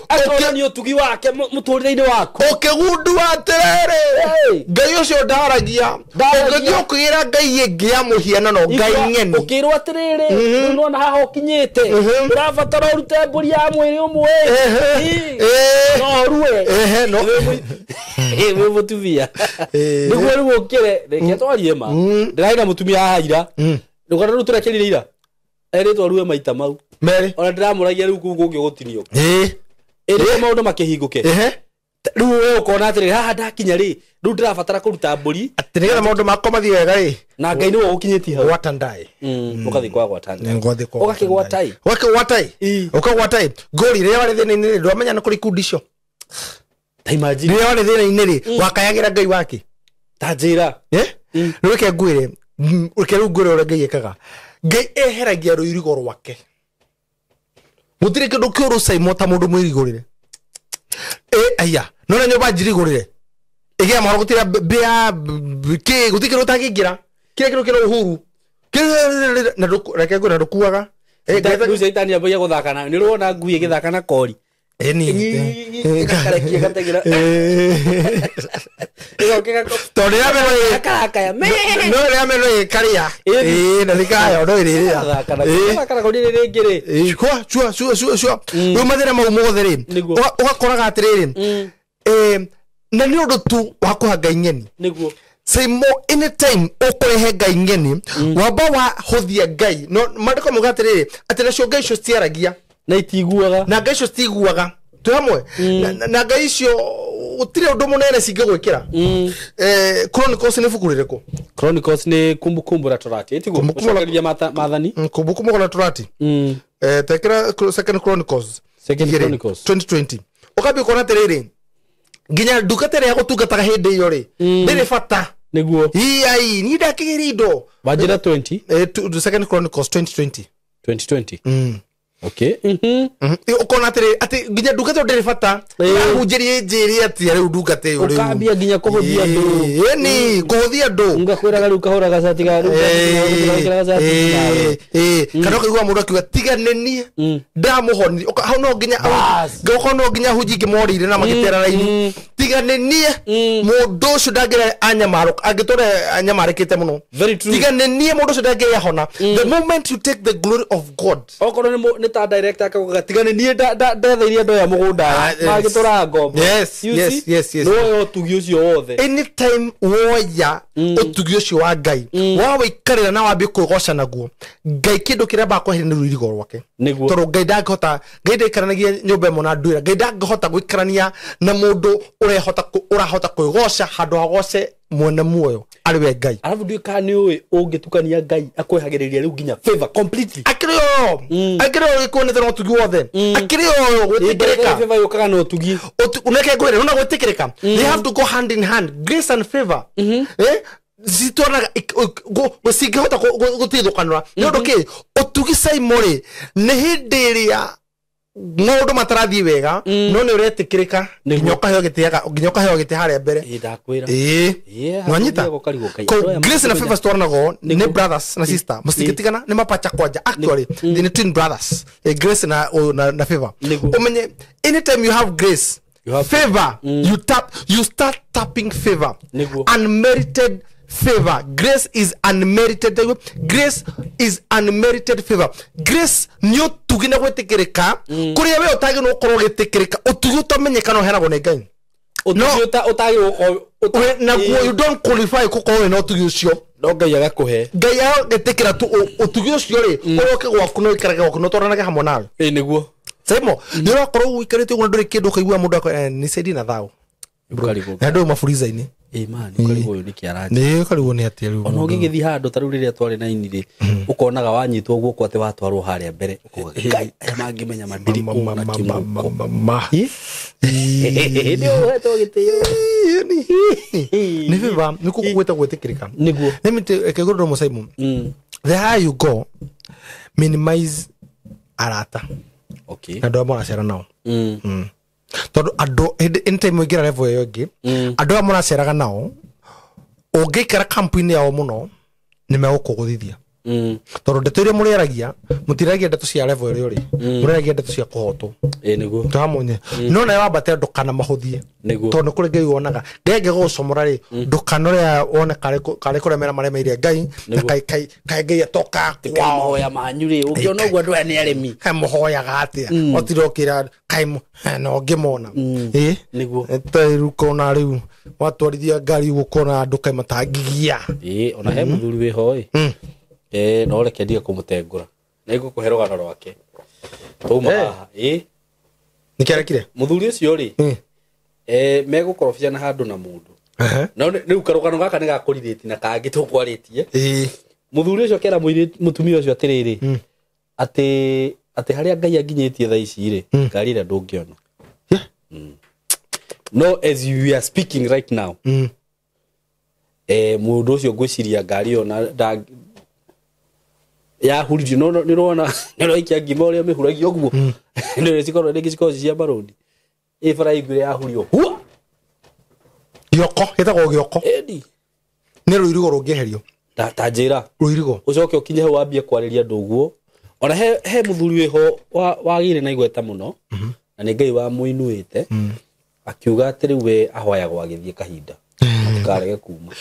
Speaker 2: Akonania ũtugi wake mũtũrĩre-inĩ waku.
Speaker 1: Ũkĩgundua atĩrĩrĩ, Ngai ũcio ndaragia.
Speaker 2: Ndaragia.
Speaker 1: Ũngĩthiĩ ũkĩgĩra Ngai ĩngĩ ya mũhianano, Ngai ng'eni.
Speaker 2: Ũkĩrwo atĩrĩrĩ, rĩu nĩwona haha ũkinyĩte, ũrabatara ũrute mbũri ya mwĩrĩ ũmwe. No ũrue.
Speaker 1: Ehe, no.
Speaker 2: Wĩ mũtumia nĩguo rĩu ũkĩre, reke twarie ma, ndĩrarĩ na mũtumia haha ira, rũgano rũu tũrekĩrire ira, erĩtwo arue maita mau
Speaker 1: Merĩ.
Speaker 2: Ona ndĩramũragia rĩu kũu kũngĩ gũtinio ĩrĩ maũndũ makĩhingũke. Rĩu we ũkona atĩrĩrĩ, haha ndakinya rĩ, rĩu ndĩrabatara kũruta mbũri.
Speaker 1: Atĩ nĩgetha maũndũ makwa mathiĩ wega rĩ.
Speaker 2: Na Ngai nĩwe ũgũkinyĩtie hau.
Speaker 1: Gwata ndai.
Speaker 2: Ũgathiĩ kwa gwata.
Speaker 1: Nĩngwathiĩ kwa
Speaker 2: Ũgakĩgwata ĩ.
Speaker 1: Ũgakĩgwata ĩ. Ũkagwata ĩ ngũri rĩrĩa warĩ thĩna-inĩ rĩ, ndwamenya nĩ kũrĩ ikundi icio.
Speaker 2: Ta imagine.
Speaker 1: Rĩrĩa warĩ thĩna-inĩ rĩ, wakayagĩra Ngai wake.
Speaker 2: Ta njĩra.
Speaker 1: Rĩu reke ngwĩre, reke rĩu ngwĩre ũrĩa Ngai ekaga. Ngai eheragia rũirigo rwake. Gũtirĩ kĩndũ kĩũru Saimo ta mũndũ mwĩrigũrĩre. Aya, nona nyũmba njirigũrĩre ĩgĩa mahoro, gũtirĩ mbĩa kĩ, gũtirĩ kĩndũ ũtangĩingĩra, kĩrĩa kĩndũ kĩna uhuru. Na reke ngwĩre, na ndũkuaga.
Speaker 2: Rĩu caitani ambagia gũthaka nayo, nĩ ũrona ngui ĩgĩthaka na kori.
Speaker 1: Ĩni.
Speaker 2: Gakarekia gateng'era. Ĩgoka
Speaker 1: Tondũ rĩrĩa meno
Speaker 2: gakarakaya.
Speaker 1: No rĩrĩa meno ĩkarĩa. Na nĩkayo no ĩrĩrĩa.
Speaker 2: Gathaka na gathaka na kori rĩrĩ rĩngĩ rĩ.
Speaker 1: Cua cua cua cua cua. Rĩu mathĩna mau mothe rĩ,
Speaker 2: Nĩguo.
Speaker 1: Ũgakoraga atĩrĩrĩ, Na nĩ ũndũ tu wa kũha Ngai ng'eni.
Speaker 2: Niguo.
Speaker 1: Say more anytime ũkũrehe Ngai ng'eni, wamba wa hũthia Ngai. No maandĩko mauga atĩrĩrĩ, atĩ nacio Ngai icio citiaragia.
Speaker 2: Na itiguaga.
Speaker 1: Na Ngai icio citiguaga. Twĩ hamwe? Na Ngai icio gũtirĩ ũndũ mũnene cingĩgwĩkĩra. Chronicles nĩ ibuku rĩrĩkũ?
Speaker 2: Chronicles nĩ Kumbukumbu la Torati. Ĩtiguo?
Speaker 1: Kumbukumbu la-
Speaker 2: Gũcokereria maathani.
Speaker 1: Kumbukumbu la Torati. Tekera Second Chronicles.
Speaker 2: Second
Speaker 1: 2,
Speaker 2: Chronicles.
Speaker 1: 2020. Ũkambia kuona atĩrĩrĩ, nginya ndungata ĩrĩa yagũtungataga hĩndĩ ĩyo rĩ, ndĩrĩ bata.
Speaker 2: Niguo.
Speaker 1: Iai, niĩ ndakĩgĩra indo.
Speaker 2: Wanjĩra 20?
Speaker 1: Second Chronicles 2020.
Speaker 2: 2020. Okay.
Speaker 1: Ũkona atĩrĩ, atĩ nginya ndungata ĩyo ndĩrĩ bata. Ahunjĩrie njĩre atĩa rĩu ndungata ĩyo rĩu.
Speaker 2: Ũkambia nginya kũhũthia andũ.
Speaker 1: Ĩni, kũhũthia andũ.
Speaker 2: Ngakwĩraga rĩu kahũra gacati ga rĩu gacati nawe.
Speaker 1: Kana ũkaigua mũndũ akiuga tiga nĩ niĩ ndamũhonirie. Hau no nginya
Speaker 2: Bas.
Speaker 1: ngĩoka no nginya hunji ingĩ morĩire na magĩtera raini. Tiga nĩ niĩ mũndũ ũcio ndangĩra anyamarũka, angĩtũra anyamarĩkĩte mũno.
Speaker 2: Very true.
Speaker 1: Tiga nĩ niĩ mũndũ ũcio ndangĩra ahona. The moment you take the glory of God.
Speaker 2: Okorwo nĩ ta director akauga tiga nĩ niĩ ndetheirie andũ aya mũgũnda
Speaker 1: Ah, yes.
Speaker 2: magĩtũra ngombo.
Speaker 1: Yes,
Speaker 2: You
Speaker 1: yes,
Speaker 2: see?
Speaker 1: yes, yes.
Speaker 2: Nĩwoya ũtugi ũcio wothe.
Speaker 1: Anytime woya ũtugi ũcio wa Ngai, wawĩikarĩra na wambie kwĩgoca naguo, Ngai kĩndũ kĩrĩa bakweheria nĩ rũirigo rwake.
Speaker 2: Nĩguo.
Speaker 1: Tondũ Ngai ndangĩhota, Ngai ndaikaranagia nyũmba ĩmwe na nduĩra. Ngai ndangĩhota gũikarania na mũndũ ũrahota kwĩgoca handũ hagoce mwene muoyo arĩ we Ngai.
Speaker 2: Arabu ndiũĩ kana nĩ ũĩ ũngĩtukania Ngai akwehagĩrĩria rĩu nginya favor completely.
Speaker 1: Akĩrĩ oyo, akĩrĩ oyo gĩkuonete na ũtugi wothe. Akĩrĩ oyo gwĩtĩkĩrĩka.
Speaker 2: Favor yũkaga na ũtugi.
Speaker 1: Uneke ngwĩre, nona gwĩtĩkĩrĩka. They have to go hand in hand, grace and favor. Citwaranaga, cingĩhota gũtigithũkanĩra. Nĩ ũndũ kĩ, ũtugi Saimo rĩ, nĩ hĩndĩ ĩrĩa maũndũ matarathiĩ wega, no nĩ ũretĩkĩrĩka, nginya ũkaheo gĩtĩ nginya ũkaheo gĩtĩ harĩa mbere.
Speaker 2: Ĩ, ndakwĩra.
Speaker 1: Ĩĩ.
Speaker 2: Yeah,
Speaker 1: Nĩwanyita?
Speaker 2: ũthiaga ũkarigwo Ngai.
Speaker 1: Ko
Speaker 2: Andũ aya
Speaker 1: Grace na
Speaker 2: matikũmenya.
Speaker 1: favor citwaranago nĩ
Speaker 2: Nĩguo.
Speaker 1: brothers na sister, mũcingĩtigana nĩ mapacha kwanja. Actually, nĩ twin brothers. Grace na favor.
Speaker 2: Nĩguo.
Speaker 1: Ũmenye anytime you have grace,
Speaker 2: You have
Speaker 1: favor, you start tapping favor.
Speaker 2: Nĩguo.
Speaker 1: Unmerited favor. Grace is unmerited. Grace is unmerited favor. Grace nĩ ũtugi na gwĩtĩkĩrĩka kũrĩa we ũtagĩrĩirwo gũkorwo ũgĩtĩkĩrĩka. Ũtugi ũtamenyekana ũheanagwo nĩ Ngai.
Speaker 2: Ũtugi
Speaker 1: No.
Speaker 2: ũtagĩrĩirwo gũkorwo
Speaker 1: We naguo you don't qualify gũkorwo wĩna ũtugi ũcio.
Speaker 2: No Ngai agakũhe.
Speaker 1: Ngai agĩtĩkĩra tu ũtugi ũcio rĩ, ũroke gwaku na ũikarage gwaku na ũtwaranage hamwe nawe.
Speaker 2: Ĩ, nĩguo.
Speaker 1: Saimo, nĩ ũrakorwo ũikarĩte ũguo na ndũrĩ kĩndũ ũkaigua mũndũ akwĩra, nisaidie na thao.
Speaker 2: Ũkarigwo.
Speaker 1: Na andũ maburiza-inĩ.
Speaker 2: Ĩ, man, ũkarigwo ũyũ nĩkĩ aranjĩra.
Speaker 1: Nĩ ũkarigwo nĩ atĩa rĩu.
Speaker 2: Ona ũngĩgĩthiĩ handũ ta rĩu rĩrĩa twarĩ na ini rĩ, ũkonaga wanyitwo guoko atĩ watwarwo harĩa mbere, ũkauga, Ngai, aya mangĩmenya mandiri ũũ na kĩmũhuko.
Speaker 1: Ma.
Speaker 2: Nĩ ũhetwo gĩtĩo.
Speaker 1: Nĩ favor, nĩ kũgwĩta gwĩtĩkĩrĩka.
Speaker 2: Nĩguo.
Speaker 1: Let me tell you, ngũrwo Mũsaimu. The higher you go, minimize arata.
Speaker 2: Okay.
Speaker 1: Na andũ arĩa mũracera nao. Tondũ andũ hĩndĩ anytime ũingĩra level ĩyo ĩngĩ, andũ arĩa mũraceraga nao, ũngĩikara kampu-inĩ yao mũno, nĩ megũkũgũthithia. Tondũ ndeto iria mũrĩaragia, mũtiragia ndeto cia level ĩrĩa ũrĩ, mũrĩaragia ndeto cia kũhotwo.
Speaker 2: Ĩ, nĩguo.
Speaker 1: Tũhamũnye. No nawe wambatĩra ndũkanamahũthie.
Speaker 2: Nĩguo.
Speaker 1: Tondũ nĩ kũrĩ Ngai wonaga. Ngai angĩgũcomora rĩ, ndũkanore wone karĩ kũremera maremeire Ngai, na
Speaker 2: Nĩguo.
Speaker 1: kaĩ Ngai atoka kwao.
Speaker 2: Mahoya manyu rĩ, ũngĩona ũguo andũ aya nĩ aremi.
Speaker 1: Kaĩ mũhoyaga atĩa? Watira ũkĩra kaĩ no ngĩmona. Ĩ?
Speaker 2: Nĩguo.
Speaker 1: Ta rĩu ũkona rĩu watwarithia ngari ũguo ũkona andũ kaĩ matangigia.
Speaker 2: Ĩ, ona he mũthuri wĩho ĩ. No reke ndige kũmũtengũra. Nĩ ngũkũhe rũgano rwake. Twauma haha. Ĩ.
Speaker 1: Nĩkĩ arekire?
Speaker 2: Mũthuri ũcio rĩ, megũkorobicana handũ na mũndũ. No rĩu karũgano gaka nĩ gakũrirĩti na kangĩ tũkwarĩtie. Mũthuri ũcio akĩra mũtumia ũcio atĩrĩrĩ, atĩ harĩa Ngai anginyĩtie thaa ici rĩ, ngari ĩrĩa ndũngĩona. No as you are speaking right now, mũndũ ũcio ngwĩciria ngari ĩyo na yahuririo, no nĩ ũrona nĩ ũraikia ngima ũrĩa mĩhuragia ũguo. Nĩ ũrĩa cikorwo rĩngĩ cikorwo ci cia marũni. Ĩ bara ĩngĩ yahurio. Hua!
Speaker 1: Gĩoko, gĩtagwo gĩoko.
Speaker 2: Ĩni.
Speaker 1: Nĩ rũirigo rũngĩeherio.
Speaker 2: Ta njĩra.
Speaker 1: Rũirigo.
Speaker 2: Ũcoke ũkinye hau wambie kwarĩria andũ ũguo. Ona he mũthuri wĩho wagĩire na igweta mũno. Na nĩ Ngai wamũinuĩte. Akiuga atĩ rĩu we ahoyagwo agĩthiĩ kahinda. Matikarege kuma.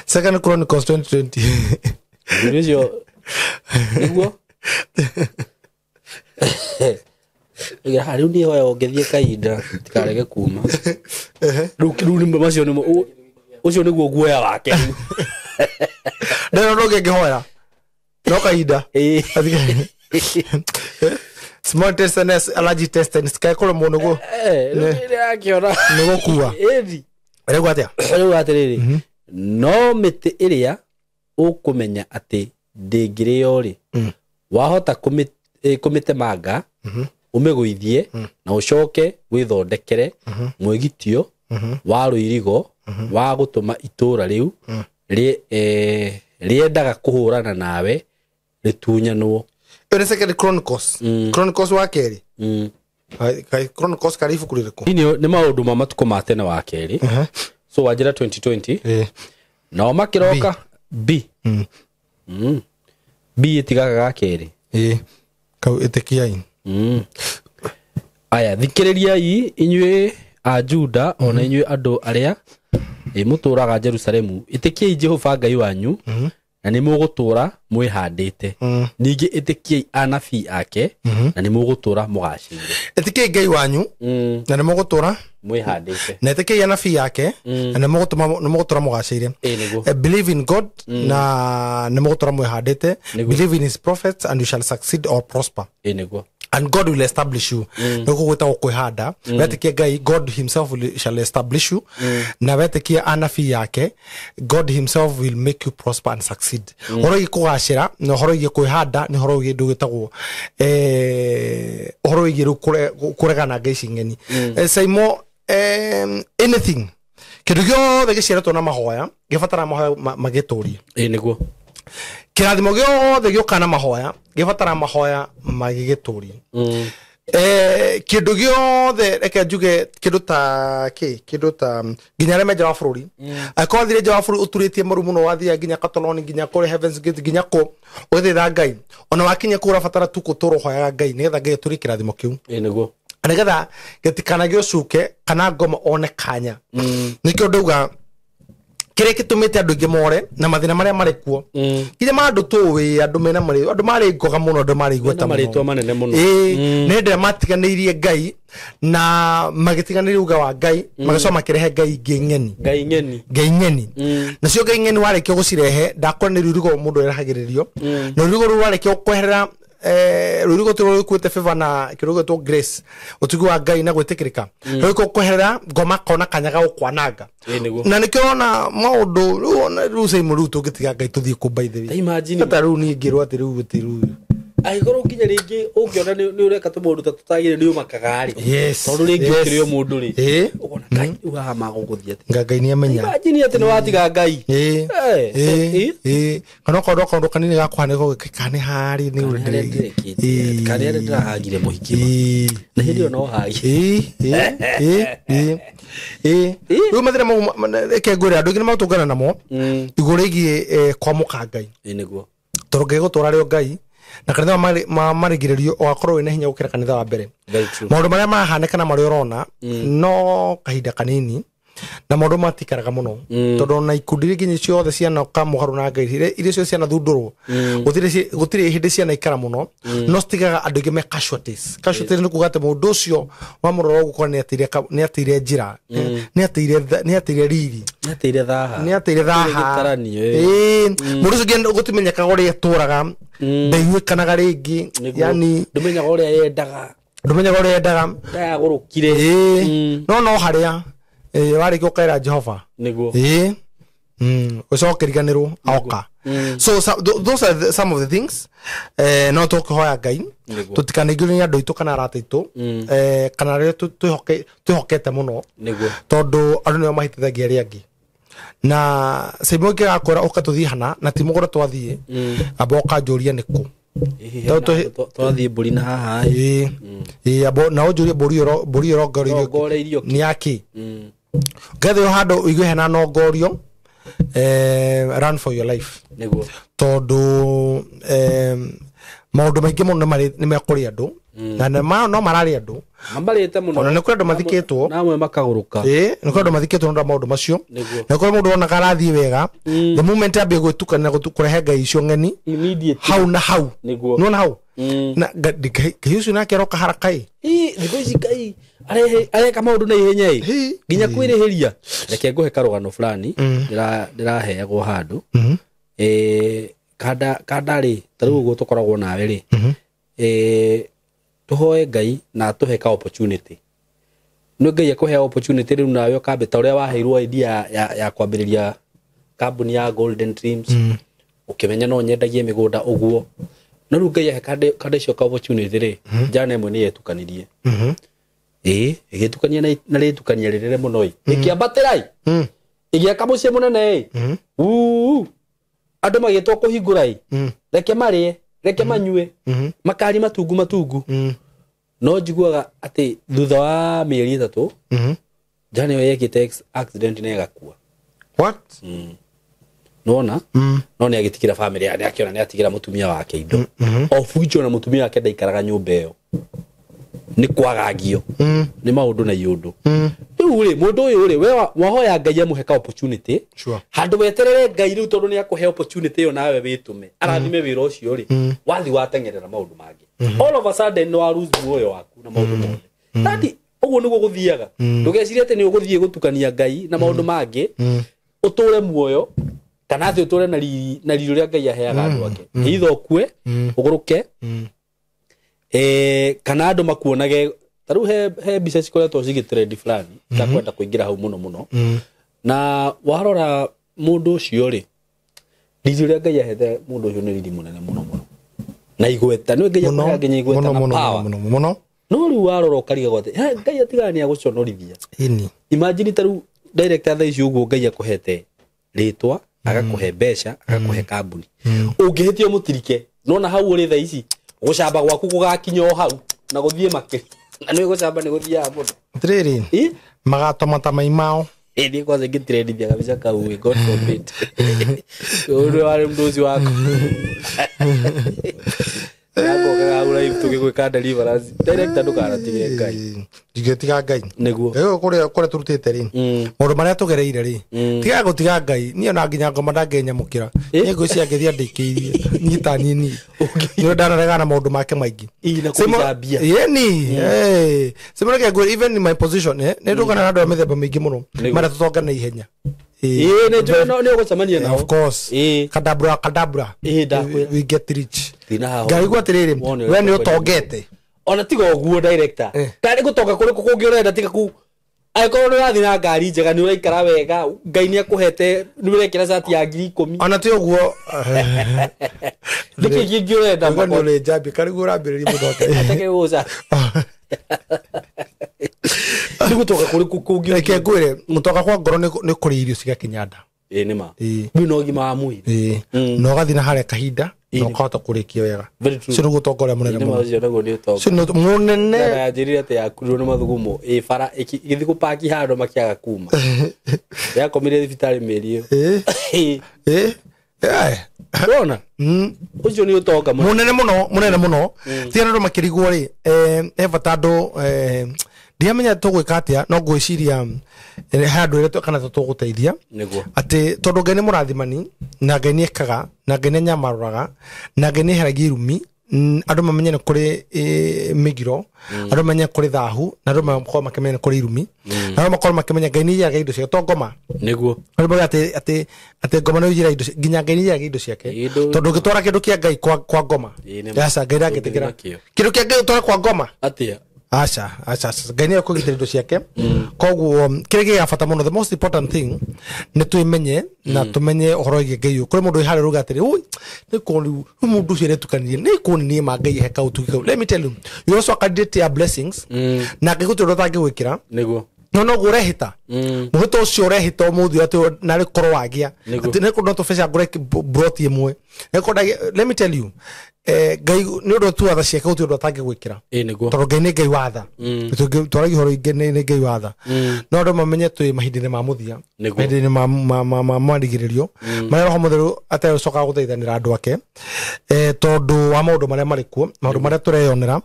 Speaker 1: Second Chronicles 2020.
Speaker 2: Mũthuri ũcio nĩguo. Rĩu niĩ hoya ũngĩthiĩ kahinda tikarege kuma. Rĩu nĩ macio nĩmo ũcio nĩguo guoya wake.
Speaker 1: Ndĩrona ndũngĩ ngĩhoya no kahinda. Small test and allergy test and sky kũrĩ mũndũ nĩguo nĩgũkua. Rĩu atĩa?
Speaker 2: Rĩu atĩrĩrĩ, no mĩtĩ ĩrĩa ũkũmenya atĩ ndĩngĩrĩo rĩ, wahota kũmĩtemanga, ũmĩgũithie na ũcoke wĩthondekere mwĩgitio wa rũirigo wa gũtũma itũũra rĩu rĩendaga kũhũrana nawe rĩtunyanwo.
Speaker 1: Ĩyo nĩ Second Chronicles. Chronicles wa kerĩ. Chronicles karĩ ibuku rĩrĩkũ?
Speaker 2: Nĩ maũndũ ma matukũ ma tene wa kerĩ. So wanjĩra 2020. Nao makĩroka B. B ĩtigaga ga kerĩ.
Speaker 1: Kau ĩtĩkiai.
Speaker 2: Aya, thikĩrĩriai inyuĩ a Juda ona inyuĩ andũ arĩa mũtũũraga Jerusalemu, ĩtĩkiai Jehova Ngai wanyu na nĩ mũgũtũũra mwĩhandĩte. Ningĩ ĩtĩkiai anabii ake na nĩ mũgũtũũra mũgacĩire.
Speaker 1: Ĩtĩkiai Ngai wanyu na nĩ mũgũtũũra
Speaker 2: mwĩhandĩte.
Speaker 1: Na ĩtĩkiai anabii ake na nĩ mũgũtũũra mũgacĩire. Believe in God na nĩ mũgũtũũra mwĩhandĩte. Believe in his prophets and you shall succeed or prosper.
Speaker 2: Nĩguo.
Speaker 1: And God will establish you. Nĩguo gwĩtagwo kwĩhanda. Wetĩkie Ngai, God himself shall establish you. Na wetĩkie anabii yake, God himself will make you prosper and succeed. Ũhoro wĩgiĩ kũgacĩra na ũhoro wĩgiĩ kwĩhanda nĩ ũhoro wĩgiĩ ũndũ wĩtagwo ũhoro wĩgiĩ rĩu kũregana ngai ici ng'eni. Saimo, anything kĩndũ gĩothe gĩciaretwo na mahoya gĩbataraga mahoya magĩtũrie.
Speaker 2: Nĩguo.
Speaker 1: Kĩrathimo gĩothe gĩũkaga na mahoya gĩbataraga mahoya magĩgĩtũrie. Kĩndũ gĩothe reke njuge kĩndũ ta kĩ kĩndũ ta nginya arĩa me nja wa bũrũri, angĩkorwo wathire nja wa bũrũri ũturĩtie maru mũno, wathiaga nginya Catalonia, nginya kũrĩ Heaven's Gate, nginya kũ ũgĩthaitha Ngai, ona wakinya kũu ũrabatara tu gũtũra ũhoyaga Ngai nĩgetha Ngai atũrie kĩrathimo kĩu.
Speaker 2: Nĩguo.
Speaker 1: Nĩgetha gĩtikanagĩe ũcuke kana ngoma one kanya. Nĩkĩo ndauga kĩrĩa gĩtũmĩte andũ aingĩ more na mathĩna marĩa marĩ kuo, nginya ma andũ tũĩ, andũ mena marĩ, andũ marĩ ngoga mũno, andũ marĩ igweta mũno,
Speaker 2: marĩtwa manene mũno,
Speaker 1: nĩ hĩndĩ ĩrĩa matiganĩirie Ngai na magĩtiganĩria uga wa Ngai, magĩcoka makĩrehe ngai ingĩ ng'eni.
Speaker 2: Ngai ng'eni.
Speaker 1: Ngai ng'eni. Nacio ngai ng'eni warĩkia gũcirehe, ndakora nĩ rũirigo mũndũ erahagĩrĩrio, na rũirigo rũu warĩkia kweherera rũirigo tũrĩa rũkuĩte favor na kĩndũ gĩgwĩtwo grace, ũtugi wa Ngai na gwĩtĩkĩrĩka, rũrĩkwo kweherera ngoma kona kanya ga gũkwananga. Na nĩkĩo ũrona maũndũ rĩu rĩu Saimo, rĩu tũngĩtiga Ngai tũthiĩ kũ by the way.
Speaker 2: Imagine.
Speaker 1: Hata rĩu niĩ ngĩrwo atĩ rĩu gũtirĩ rĩu.
Speaker 2: Angĩkorwo nginya rĩngĩ ũngĩona nĩ ũreka tũmaũndũ ta tũtagĩrĩire nĩ ũmakaga rĩ. Tondũ rĩngĩ ũkĩrĩ o mũndũ rĩ. Ũkona Ngai rĩu haha magũgũthiĩ atĩa.
Speaker 1: Ngai nĩ amenya.
Speaker 2: Imagine atĩ nĩ watiga Ngai.
Speaker 1: Kana okorwo kaũndũ kanini gakũhanĩka kana nĩ harĩ nĩ ũrĩa
Speaker 2: ndĩrekĩte. Kana nĩ harĩa ndĩrahagire mũhiki. Na hĩndĩ ĩyo no hagi.
Speaker 1: Rĩu mathĩna mau reke ngwĩre andũ aingĩ nĩ matũngana namo igũrũ rĩgiĩ kwamũka Ngai.
Speaker 2: Nĩguo.
Speaker 1: Tondũ Ngai gũtũra rĩo Ngai na kanitha ma marigĩrĩrio ũgakorwo wĩna hinya gũkĩra kanitha wa mbere. Maũndũ marĩa marahanĩka na marĩa ũrona no kahinda kanini na maũndũ matikaraga mũno, tondũ ona ikundi iria nginya ciothe cianoka mũgarũ na Ngai, iria ciothe cianathundũrwo, gũtirĩ hĩndĩ cianaikara mũno, no citigaga andũ aingĩ me casualties. Casualties nĩ kuga atĩ mũndũ ũcio wamũrora ũguo korwo nĩ ateire njĩra, nĩ ateire riri,
Speaker 2: nĩ ateire thaha,
Speaker 1: nĩ ateire thaha. Mũndũ ũcio nginya gũtimenyekaga ũrĩa atũraga, ndaiguĩkanaga rĩngĩ, yani
Speaker 2: ndũmenyaga ũrĩa yendaga,
Speaker 1: ndũmenyaga ũrĩa yendaga,
Speaker 2: ndayagũrũkire.
Speaker 1: No harĩa warĩkia ũkaĩra Jehova.
Speaker 2: Nĩguo.
Speaker 1: Ũcoke riganĩrwo oka. So those are some of the things. No tũkĩhoya Ngai tũtikanaingĩrio nĩ andũ aitũ kana arata aitũ, kana arĩa twĩhokete mũno.
Speaker 2: Nĩguo.
Speaker 1: Tondũ andũ nĩo mahĩtithagia arĩa angĩ. Na Saimo ũngĩgakwĩra ũka tũthiĩ hana na ti mũgũnda twathiĩ, amba ũkanjũria nĩ kũ.
Speaker 2: Twathiĩ mbũri na haha.
Speaker 1: Na ũnjũrie mbũri ĩrongoreirio nĩ yakĩ. Ngethio handũ ũigue hena nongorio, run for your life.
Speaker 2: Nĩguo.
Speaker 1: Tondũ maũndũ maingĩ mũno nĩ mekũrĩa andũ, na no mararĩa andũ.
Speaker 2: Mamarĩte mũno.
Speaker 1: Ona nĩ kũrĩ andũ mathikĩtwo.
Speaker 2: Na amwe makagũrũka.
Speaker 1: Nĩ kũrĩ andũ mathikĩtwo nĩ ũndũ wa maũndũ macio.
Speaker 2: Nĩguo.
Speaker 1: Na kũrĩ mũndũ wonaga arathiĩ wega, the moment ambia gwĩtukania kũrehe ngai icio ng'eni,
Speaker 2: immediately
Speaker 1: hau na hau.
Speaker 2: Nĩguo.
Speaker 1: Nĩwona hau? Na Ngai ũcio nake aroka haraka ĩ.
Speaker 2: Thikũ ici Ngai areka maũndũ na ihenya ĩ, nginya kwĩrĩhĩria. Reke ngũhe karũgano fulani ndĩraheagwo handũ. Kanda rĩ, ta rĩu ũguo tũkoragwo nawe rĩ, tũhoe Ngai na atũhe ka opportunity. Nĩ Ngai akũhe opportunity rĩu nawe ũkambe ta ũrĩa waheirwo idea ya kwambĩrĩria kambuni ya Golden Dreams, ũkĩmenya no nyendagie mĩgũnda ũguo. No rĩu Ngai ahe kanda icio ka opportunity rĩ, njana ĩmwe nĩ yetukanirie. Ĩgĩtukania na rĩtukania rĩrere mũno ĩ. Ĩkĩambatĩra ĩ. Ĩgĩaka mũciĩ mũnene ĩ. Andũ magĩtwo kũhingũra ĩ. Reke marĩe, reke manyue, makari matungu matungu. No njiguaga atĩ thutha wa mĩeri 3 njana ĩyo yekĩte accident na ĩgakua.
Speaker 1: What?
Speaker 2: Nona? No nĩ agĩtigĩra family yake, akĩona nĩ atigĩra mũtumia wake indo. O fuicho na mũtumia wake ndaikaraga nyũmba ĩyo. Nĩ kwagagio. Nĩ maũndũ na iũndũ. Rĩu rĩ, mũndũ ũyũ rĩ, we wahoya Ngai amũhe ka opportunity.
Speaker 1: Sure.
Speaker 2: Handũ weterere Ngai rĩu tondũ nĩ akũhe opportunity ĩyo nawe wĩtũme. Arathime wĩra ũcio rĩ, wathi wateng'erera maũndũ mangĩ. All of a sudden no lose muoyo waku na maũndũ mothe. Tati ũguo nĩguo gũthiaga. Ndũgecirie atĩ nĩ ũgũthiĩ gũtukania Ngai na maũndũ mangĩ. Ũtũre muoyo kana atĩ ũtũre na riri na riri ũrĩa Ngai aheaga andũ ake. Either ũkue, ũgũrũke, kana andũ makuonage. Ta rĩu he mbica cikoretwo cigĩtrendi fulani, ndakwenda kũingĩra hau mũno mũno. Na warora mũndũ ũcio rĩ, riri ũrĩa Ngai ahete mũndũ ũcio nĩ riri mũnene mũno mũno. Na igweta, nĩ Ngai akũheaga nginya igweta na power.
Speaker 1: Mũno.
Speaker 2: No rĩu warora ũkarigagwo atĩ, Ngai atigaga nĩ agũconorithia. Imagine ta rĩu director thaa ici ũguo Ngai akũhete rĩtwa, agakũhe mbeca, agakũhe kambuni. Ũngĩhĩtia mũtirike, nona hau ũrĩ thaa ici, gũcamba gwaku gũgakinya o hau na gũthiĩ makĩria. Na nĩ gũcamba nĩ gũthiaga mũno.
Speaker 1: Atĩrĩrĩ, magatoma mai mao.
Speaker 2: Niĩ kwanza ngĩtrendithia kabica kau, God forbid. Ũrĩa warĩ mũndũ ũcio waku. Yakokaga hau live tũgĩgwĩka deliverance. Director ndũkanatige Ngai.
Speaker 1: Ndingĩtiga Ngai.
Speaker 2: Nĩguo.
Speaker 1: Kũrĩa tũrutĩte rĩ, maũndũ marĩa tũgereire rĩ, tiga gũtiga Ngai. Niĩ ona nginya ngoma ndangĩnyamũkĩra. Niĩ ngwĩciria ngĩthiĩ andĩkĩirie. Nyita nini. Nĩ ndanaregana na maũndũ make maingĩ.
Speaker 2: Na kũgĩa mbia.
Speaker 1: Yeni. Simona kĩa even in my position, nĩ ndũkana na andũ a mĩthemba mĩingĩ mũno. Marĩa tũtonga na ihenya.
Speaker 2: Nĩ njũĩ nĩ ũgũcemania nao.
Speaker 1: Of course. Kadabra kadabra. We get rich. Ngai gwa atĩrĩrĩ, we nĩ ũtongete.
Speaker 2: Ona tiga ũguo director. Karĩ gũtonga kũrĩkũ kũngĩ ũrenda tiga ku angĩkorwo nĩ ũrathiĩ na ngari njega, nĩ ũraikara wega, Ngai nĩ akũhete, nĩ ũrekĩra cati ya 10,000.
Speaker 1: Ona ti ũguo.
Speaker 2: Nĩkĩ kĩngĩ ũrenda?
Speaker 1: Ũguo nĩ ũrĩ njambia, karĩ guo ũrambĩrĩria mũthonga.
Speaker 2: Ateke gũca. Nĩ gũtonga kũrĩkũ kũngĩ?
Speaker 1: Reke ngwĩre, gũtonga kwa ngoro nĩ kũrĩa irio cigakinya nda.
Speaker 2: Nĩ ma. Rĩu no ũgima wa mwĩrĩ.
Speaker 1: Na ũgathiĩ na harĩa kahinda, na ũkahota kũrĩkia wega. Ũcio nĩguo ũtonga ũrĩa mũnene mũno.
Speaker 2: Ũcio naguo nĩ ũtonga.
Speaker 1: Ũcio nĩ mũnene.
Speaker 2: Yanjĩrire atĩ yakurirwo nĩ mathugumo ĩ bara ĩgĩthiĩ gũpaki handũ makĩaga kuma. Yakomire thibitarĩ mĩeri ĩyo. Wona? Ũcio nĩ ũtonga
Speaker 1: mũnene mũno, mũnene mũno. Ti andũ makĩrigwo rĩ, he bata andũ, ndiamenya tũgwĩka atĩa, no ngwĩciria he andũ erĩ kana tũgũteithia. Atĩ tondũ Ngai nĩ mũrathimani, na Ngai nĩ ekaga, na Ngai nĩ anyamaroraga, na Ngai nĩ eheragia irumi, andũ mamenye nĩ kũrĩ mĩgiro, andũ mamenye kũrĩ thahu, na andũ makorwo makĩmenya nĩ kũrĩ irumi, na andũ makorwo makĩmenya Ngai nĩ aiyaga indo ciake, to ngoma.
Speaker 2: Nĩguo.
Speaker 1: Andũ mauga atĩ ngoma nĩ ĩiyĩra indo ciake, nginya Ngai nĩ aiyaga indo ciake. Tondũ ũngĩtwara kĩndũ kĩa Ngai kwa ngoma. Aca, Ngai ndangĩtĩkĩra. Kĩndũ kĩa Ngai ũtware kwa ngoma.
Speaker 2: Atĩa?
Speaker 1: Aca, aca, aca. Ngai nĩ ekũgitĩra indo ciake. Koguo kĩrĩa gĩa bata mũno, the most important thing nĩ twĩmenye na tũmenye ũhoro wĩgiĩ Ngai ũyũ. Kũrĩ mũndũ wĩ harĩa ũrauga atĩrĩ, ui, nĩ kũ rĩu, rĩu mũndũ ũcio aretukanirie, nĩ kũ niĩ ma Ngai he kaũtugi kau. Let me tell you, you also a candidate ya blessings, na Ngai gũtirĩ ũndũ atangĩgwĩkĩra.
Speaker 2: Nĩguo.
Speaker 1: No noguo ũrehĩta. Mũhĩto ũcio ũrehĩta ũmũthĩ atĩ narĩ korwo wagĩa. Atĩ nĩ kũndũ tũbeca ngũre broti ĩmwe. Nĩ kũndũ let me tell you, Ngai nĩ ũndũ tu watha ciake gũtirĩ ũndũ atangĩgwĩkĩra.
Speaker 2: Nĩguo.
Speaker 1: Tondũ Ngai nĩ Ngai wa tha. Twaragia ũhoro ingĩ nĩ Ngai wa tha. No andũ mamenye twĩ mahinda-inĩ ma mũthia. Mahinda-inĩ ma marigĩrĩrio. Marĩa Roho Mũtheru ategũcoka gũthaithanĩra andũ ake. Tondũ wa maũndũ marĩa marĩ kuo, maũndũ marĩa tũreyonera.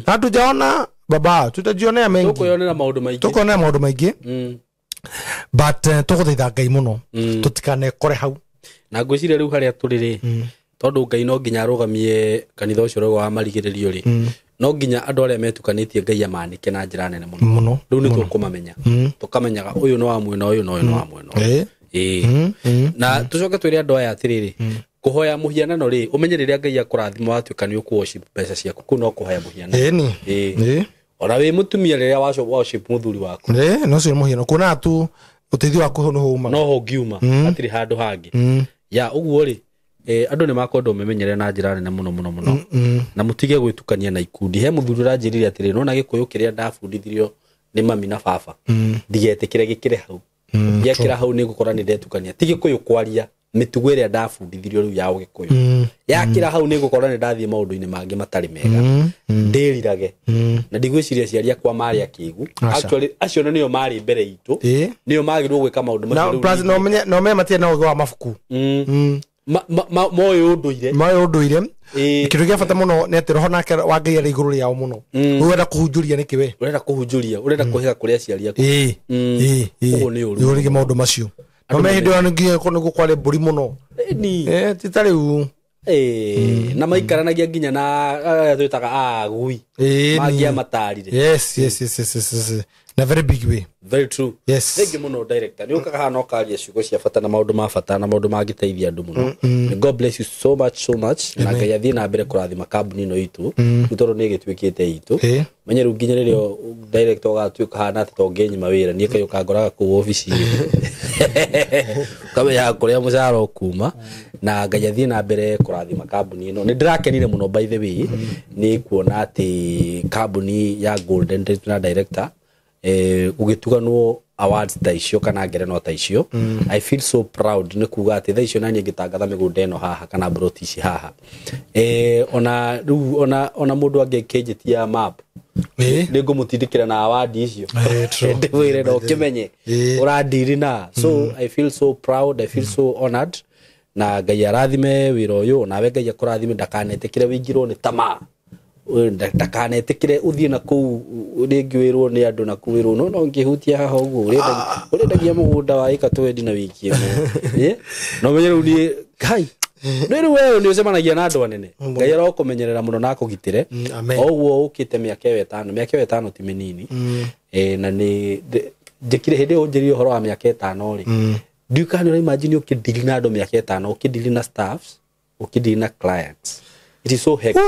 Speaker 1: Na tũjaona baba, tutajionea mengi.
Speaker 2: Tũkwĩyonera maũndũ maingĩ.
Speaker 1: Tũkwĩyonera maũndũ maingĩ. But tũgũthaitha Ngai mũno. Tũtikanekore hau.
Speaker 2: Na ngwĩciria rĩu harĩa tũrĩ rĩ, Tondu Ngai no nginya arũgamie kanitha ũcio ũrĩa wa marigĩrĩrio rĩ, no nginya andũ arĩa metukanĩtie Ngai amanĩke na njĩra nene mũno.
Speaker 1: Mũno.
Speaker 2: Rĩu nĩ tũkũmamenya, tũkamenyaga ũyũ nĩ wa mwena ũyũ na ũyũ nĩ wa mwena ũyũ. Ĩĩ. Na tũcoke twĩre andũ aya atĩrĩrĩ, kũhoya mũhianano rĩ, ũmenye rĩrĩa Ngai akũrathima watuĩka nĩ ũkũ worship mbeca ciaku, kũu no kũhoya mũhianano.
Speaker 1: Ĩni.
Speaker 2: Ĩĩ.
Speaker 1: Ĩĩ.
Speaker 2: Ona wĩ mũtumia rĩrĩa worship mũthuri waku,
Speaker 1: Ĩĩ, no cio nĩ mũhiano kuona tu ũteithio waku hau nĩho umaga.
Speaker 2: No ho ũngiuma, hatirĩ handũ hangĩ. Ya ũguo rĩ, andũ nĩ makwenda ũmemenyere na njĩra nene mũno mũno mũno, na mũtige gwĩtukania na ikundi. He mũthuri ũranjĩrire atĩrĩ, nona gĩkũyũ kĩrĩa ndabundithirio nĩ mami na baba, ndigetĩkĩre gĩkĩre hau. Gĩakĩra hau nĩ ngũkora nĩ ndetukania. Ti gĩkũyũ kwaria, mĩtugo ĩrĩa ndabundithirio rĩu ya ũgĩkũyũ yakĩra hau nĩ ngũkora nĩ ndathiĩ maũndũ-inĩ mangĩ matarĩ mega, ndĩrirage. Na ndigwĩciria aciari akwa marĩ akĩgu.
Speaker 1: Aca.
Speaker 2: Actually, acio nĩo marĩ mbere itũ, nĩo magĩrĩirwo gwĩka maũndũ
Speaker 1: Na
Speaker 2: macio rĩu.
Speaker 1: plus no menye, no menye matirĩ na ũgĩ wa mabuku.
Speaker 2: Moĩ ũndũire.
Speaker 1: Moĩ ũndũire.
Speaker 2: Ĩĩ.
Speaker 1: Kĩndũ gĩa bata mũno nĩ atĩ roho nake wa Ngai arĩ igũrũ rĩao mũno. Ũrenda kũhunjũria nĩkĩ we?
Speaker 2: Ũrenda kũhunjũria, ũrenda kũhĩga kũrĩ aciari aku.
Speaker 1: Ĩĩ. Ĩĩ, ĩĩ.
Speaker 2: Ũguo nĩ ũru.
Speaker 1: Igũrũ rĩgiĩ maũndũ macio. No me hĩndĩ ĩyo nginya nĩguo kwarĩ mbũri mũno.
Speaker 2: Ĩni.
Speaker 1: Ti ta rĩu.
Speaker 2: Ĩĩ, na maikaranagia nginya na arĩa twĩtaga agui.
Speaker 1: Ĩĩ, ni.
Speaker 2: Mangĩamatarire.
Speaker 1: Yes, yes, yes, yes, yes, yes. Na very big way.
Speaker 2: Very true.
Speaker 1: Yes.
Speaker 2: Thank you mũno, director. Nĩ ũkaga haha na ũkaria ciugo cia bata na maũndũ ma bata na maũndũ mangĩteithia andũ mũno. God bless you so much, so much. Na Ngai athiĩ na mbere kũrathima kambuni ĩno itũ, rĩu tondũ nĩ ĩgĩtuĩkĩte itũ. Menye rĩu nginya rĩrĩa director ũgatuĩka hana atĩ to ngĩnyima wĩra, niĩ kaĩ ũkangoraga kũu obici-inĩ, ũkamenyaga kũrĩa mũcara ũkuma. Na Ngai athiĩ na mbere kũrathima kambuni ĩno. Nĩ ndĩrakenire mũno, by the way, nĩ kuona atĩ kambuni ya Golden Dreams na director gũgĩtuganwo awards ta icio kana ngerenwa ta icio. I feel so proud nĩ kuga atĩ thaa icio naniĩ ngĩtangatha mĩgũnda ĩno haha kana broti ici haha, ona rĩu ona mũndũ angĩkĩnjĩtia map, nĩ ngũmũtindĩkĩra na award icio,
Speaker 1: True.
Speaker 2: ndĩmwĩre na ũkĩmenye ũrandiri na. So I feel so proud, I feel so honored, na Ngai arathime wĩra ũyũ, nawe Ngai akũrathime. Ndakanetĩkĩre wĩingĩrwo nĩ tamaa, ndakanetĩkĩre ũthiĩ na kũu rĩngĩ wĩrwo nĩ andũ na kũu wĩrwo no no ngĩhutia haha ũguo ũrendagia mũgũnda wa ĩka twendi na wiki ĩmwe. No menye rĩu niĩ kai nĩ rĩu wewe nĩ ũcemanagia na andũ anene. Ngai arokũmenyerera mũno na akũgitĩre.
Speaker 1: Amen.
Speaker 2: O ũguo ũkĩte mĩaka ĩyo 5, mĩaka ĩyo 5 ti mĩnini. Na nĩ njĩkire hĩndĩ ĩyo ũnjĩrire ũhoro wa mĩaka 5 rĩ, ndiũ kana nĩ ũraimagine ũkĩndiri na andũ mĩaka 5, ũkĩndiri na staffs, ũkĩndiri na clients. It is so hectic,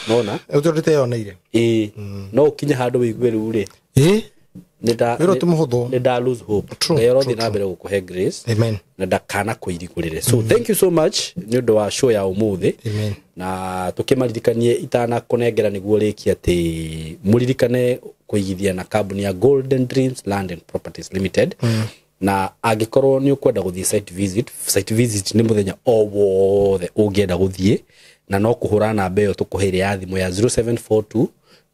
Speaker 2: nona.
Speaker 1: Ũtũ ndĩteyoneire.
Speaker 2: Ĩĩ, no ũkinye handũ wĩigue rĩu rĩ,
Speaker 1: Wĩra ti mũhũthũ.
Speaker 2: nĩ nda lose hope.
Speaker 1: True,
Speaker 2: Ngai arothiĩ
Speaker 1: true,
Speaker 2: na mbere gũkũhe grace
Speaker 1: Amen.
Speaker 2: na ndakana kũirigũrĩre. So thank you so much nĩ ũndũ wa show ya ũmũthĩ.
Speaker 1: Amen.
Speaker 2: Na tũkĩmaririkanie itanakũnengera nĩguo rĩkie atĩ mũririkane kũigithia na kambuni ya Golden Dreams Land and Properties Limited. Na angĩkorwo nĩ ũkwenda gũthiĩ site visit, site visit nĩ mũthenya o wothe ũngĩenda gũthiĩ, na no kũhũra namba ĩyo tũkũheire ya thimũ ya 0742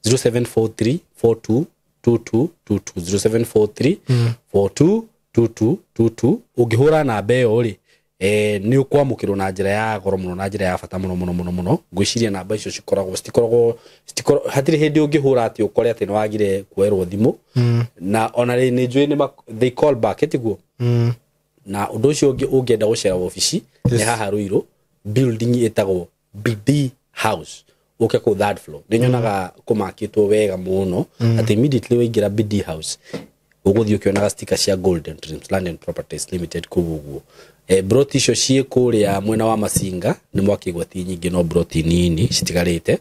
Speaker 2: 0743 42 22 22, 0743 42 22 22. Ũngĩhũra namba ĩyo rĩ, nĩ ũkwamũkĩrwo na njĩra ya goro mũno, na njĩra ya bata mũno mũno mũno mũno. Ngwĩciria namba icio cikoragwo citikoragwo citikoragwo, hatirĩ hĩndĩ ũngĩhũra atĩ ũkore atĩ nĩ wagire kuoerwo thimũ. Na ona rĩ nĩ njũĩ they call back, ĩtiguo? Na ũndũ ũcio ũngĩ, ũngĩenda gũcera wabici nĩ haha Ruiru, building ĩtagwo BD House, ũke kũu third floor. Nĩ nyonaga kũmakĩtwo wega mũno atĩ immediately waingĩra BD House ũgũthiĩ ũkĩonaga sticker cia Golden Dreams Land and Properties Limited kũu ũguo. Broti icio ciĩ kũrĩa mwena wa Masinga, nĩ mwakĩgwa ti nyingĩ, no broti nini citigarĩte,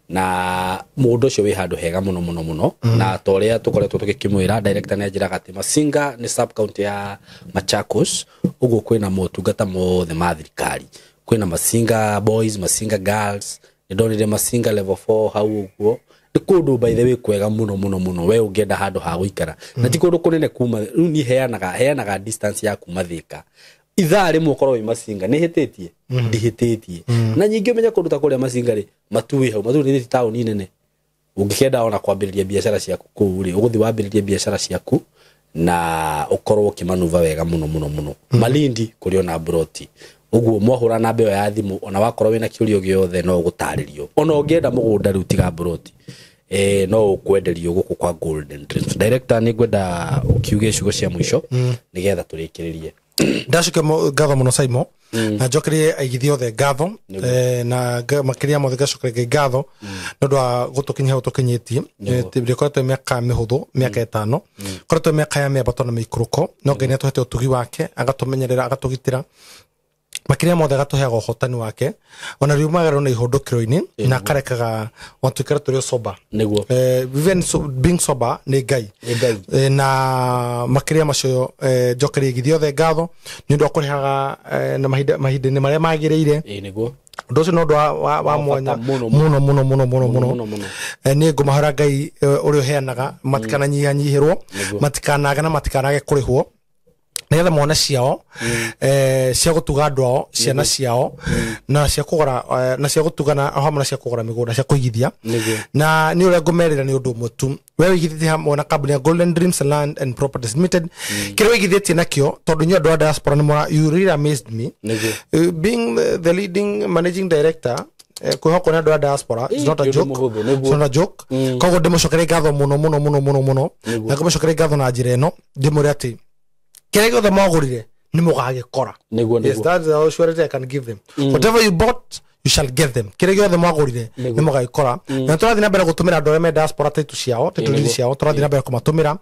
Speaker 2: na mũgũnda ũcio wĩ handũ hega mũno mũno mũno. Na ta ũrĩa tũkoretwo tũgĩkĩmwĩra, director nĩ anjĩraga atĩ Masinga nĩ sub county ya Machakos, ũguo kwĩna motungata mothe ma thirikari, kwĩna Masinga boys, Masinga girls, nĩ ndonire Masinga level 4 hau ũguo. Nĩ kũndũ, by the way, kwega mũno mũno mũno we ũngĩenda handũ ha gũikara, na ti kũndũ kũnene kuma rĩu niĩ heanaga distance ya kuma Thika ithaa rĩmwe ũkorwo wĩ Masinga. Nĩ hĩtĩtie ndihĩtĩtie? Na nyingĩ ũmenye kũndũ ta kũrĩa Masinga rĩ, Matu wĩ hau. Matu nĩ taũni nene, ũngĩkenda ona kwambĩrĩria biacara ciaku kũu rĩ, ũgũthiĩ wambĩrĩrie biacara ciaku na ũkorwo ũkĩmanuva wega mũno mũno mũno. Malindi kũrĩ ona broti ũguo, mwahũra namba ĩyo ya thimũ, ona wakorwo wĩna kĩũria gĩothe no ũgũtarĩrio. Ona ũngĩenda mũgũnda rĩu tiga broti, no ũkwenderio gũkũ kwa Golden Dreams. Director, nĩ ngwenda ũkiuge ciugo cia mũico nĩgetha tũrĩkĩrĩrie.
Speaker 1: Ndacokia ngatho mũno, Saimo. Na njokerie aigithia othe ngatho, na makiria mothe ngacokeria Ngai ngatho nĩ ũndũ wa gũtũkinyia hau tũkinyĩtie. Ndĩkoretwo mĩaka mĩhũthũ, mĩaka 5, koretwo mĩaka ya mĩambato na mĩikũrũko, no Ngai nĩatũhete ũtugi wake, agatũmenyerera, agatũgitĩra, makiria mothe agatũheaga ũhotani wake, ona riu magerwo na ihũndũkĩro-inĩ, na akarekaga watuĩkĩra tũrĩ o sober.
Speaker 2: Nĩguo.
Speaker 1: Even so, being sober nĩ Ngai.
Speaker 2: Nĩ Ngai.
Speaker 1: Na makiria macio, njokerie igithia othe ngatho nĩ ũndũ wa kũrĩhaga na mahinda-inĩ marĩa magĩrĩire.
Speaker 2: Nĩguo.
Speaker 1: Ũndũ ũcio nĩ ũndũ wa mwanya
Speaker 2: mũno,
Speaker 1: mũno mũno mũno mũno mũno.
Speaker 2: Mũno mũno.
Speaker 1: Niĩ ngũmahora Ngai ũrĩa ũheanaga matikananyihanyihĩrwo, matikanage na matikanage kũrĩhwo, nĩgetha mone ciao cia gũtuga andũ ao, ciana ciao, na cia kũgũra, na cia gũtugana hamwe na cia kũgũra mĩgũnda, cia kũigithia.
Speaker 2: Nĩguo.
Speaker 1: Na nĩ ũrĩa ngũmerĩra nĩ ũndũ ũmwe tu, we wĩigithĩtie hamwe na kambuni ya Golden Dreams Land and Properties Limited, kĩrĩa wĩigithĩtie nakĩo, tondũ inyuĩ andũ a diaspora nĩ mora, you really amazed me.
Speaker 2: Nĩguo.
Speaker 1: Being the leading managing director, kwĩhokwo nĩ andũ a diaspora is not a
Speaker 2: Ti ũndũ
Speaker 1: joke.
Speaker 2: mũhũthũ, nĩguo.
Speaker 1: It's not a joke. Koguo ndĩmũcokerie ngatho mũno mũno mũno mũno mũno, na ngũmũcokeria ngatho na njĩra ĩno ndĩmwĩre atĩ kĩrĩa gĩothe mwagũrire nĩ mũgagĩkora.
Speaker 2: Nĩguo.
Speaker 1: Yes,
Speaker 2: Nĩguo.
Speaker 1: that's the surety I can give them. Whatever you bought, you shall get them. Kĩrĩa gĩothe mwagũrire nĩ mũgagĩkora. Na tũrathiĩ na mbere gũtũmĩra andũ arĩa me diaspora title ciao, title
Speaker 2: Nĩguo.
Speaker 1: ciao, tũrathiĩ na mbere kũmatũmĩra.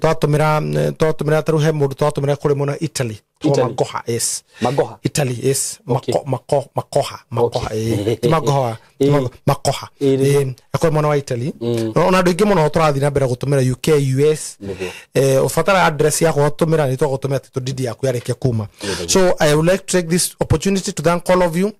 Speaker 1: Tũratũmĩra ta rĩu he mũndũ tũratũmĩra kũrĩ mũno Italy.
Speaker 2: Italy.
Speaker 1: Magoha, yes.
Speaker 2: Magoha.
Speaker 1: Italy, yes.
Speaker 2: Okay.
Speaker 1: Makoha, makoha,
Speaker 2: Okay.
Speaker 1: ti magoha, makoha.
Speaker 2: Nĩguo.
Speaker 1: Akorwo mwena wa Italy. Ona andũ aingĩ mũno tũrathiĩ na mbere gũtũmĩra UK, US.
Speaker 2: Nĩguo.
Speaker 1: Ũbatara address yakwa gũtũmĩra, nĩ twagũtũmĩra title deed yaku yarĩkia kuma. So I would like to take this opportunity to thank all of you.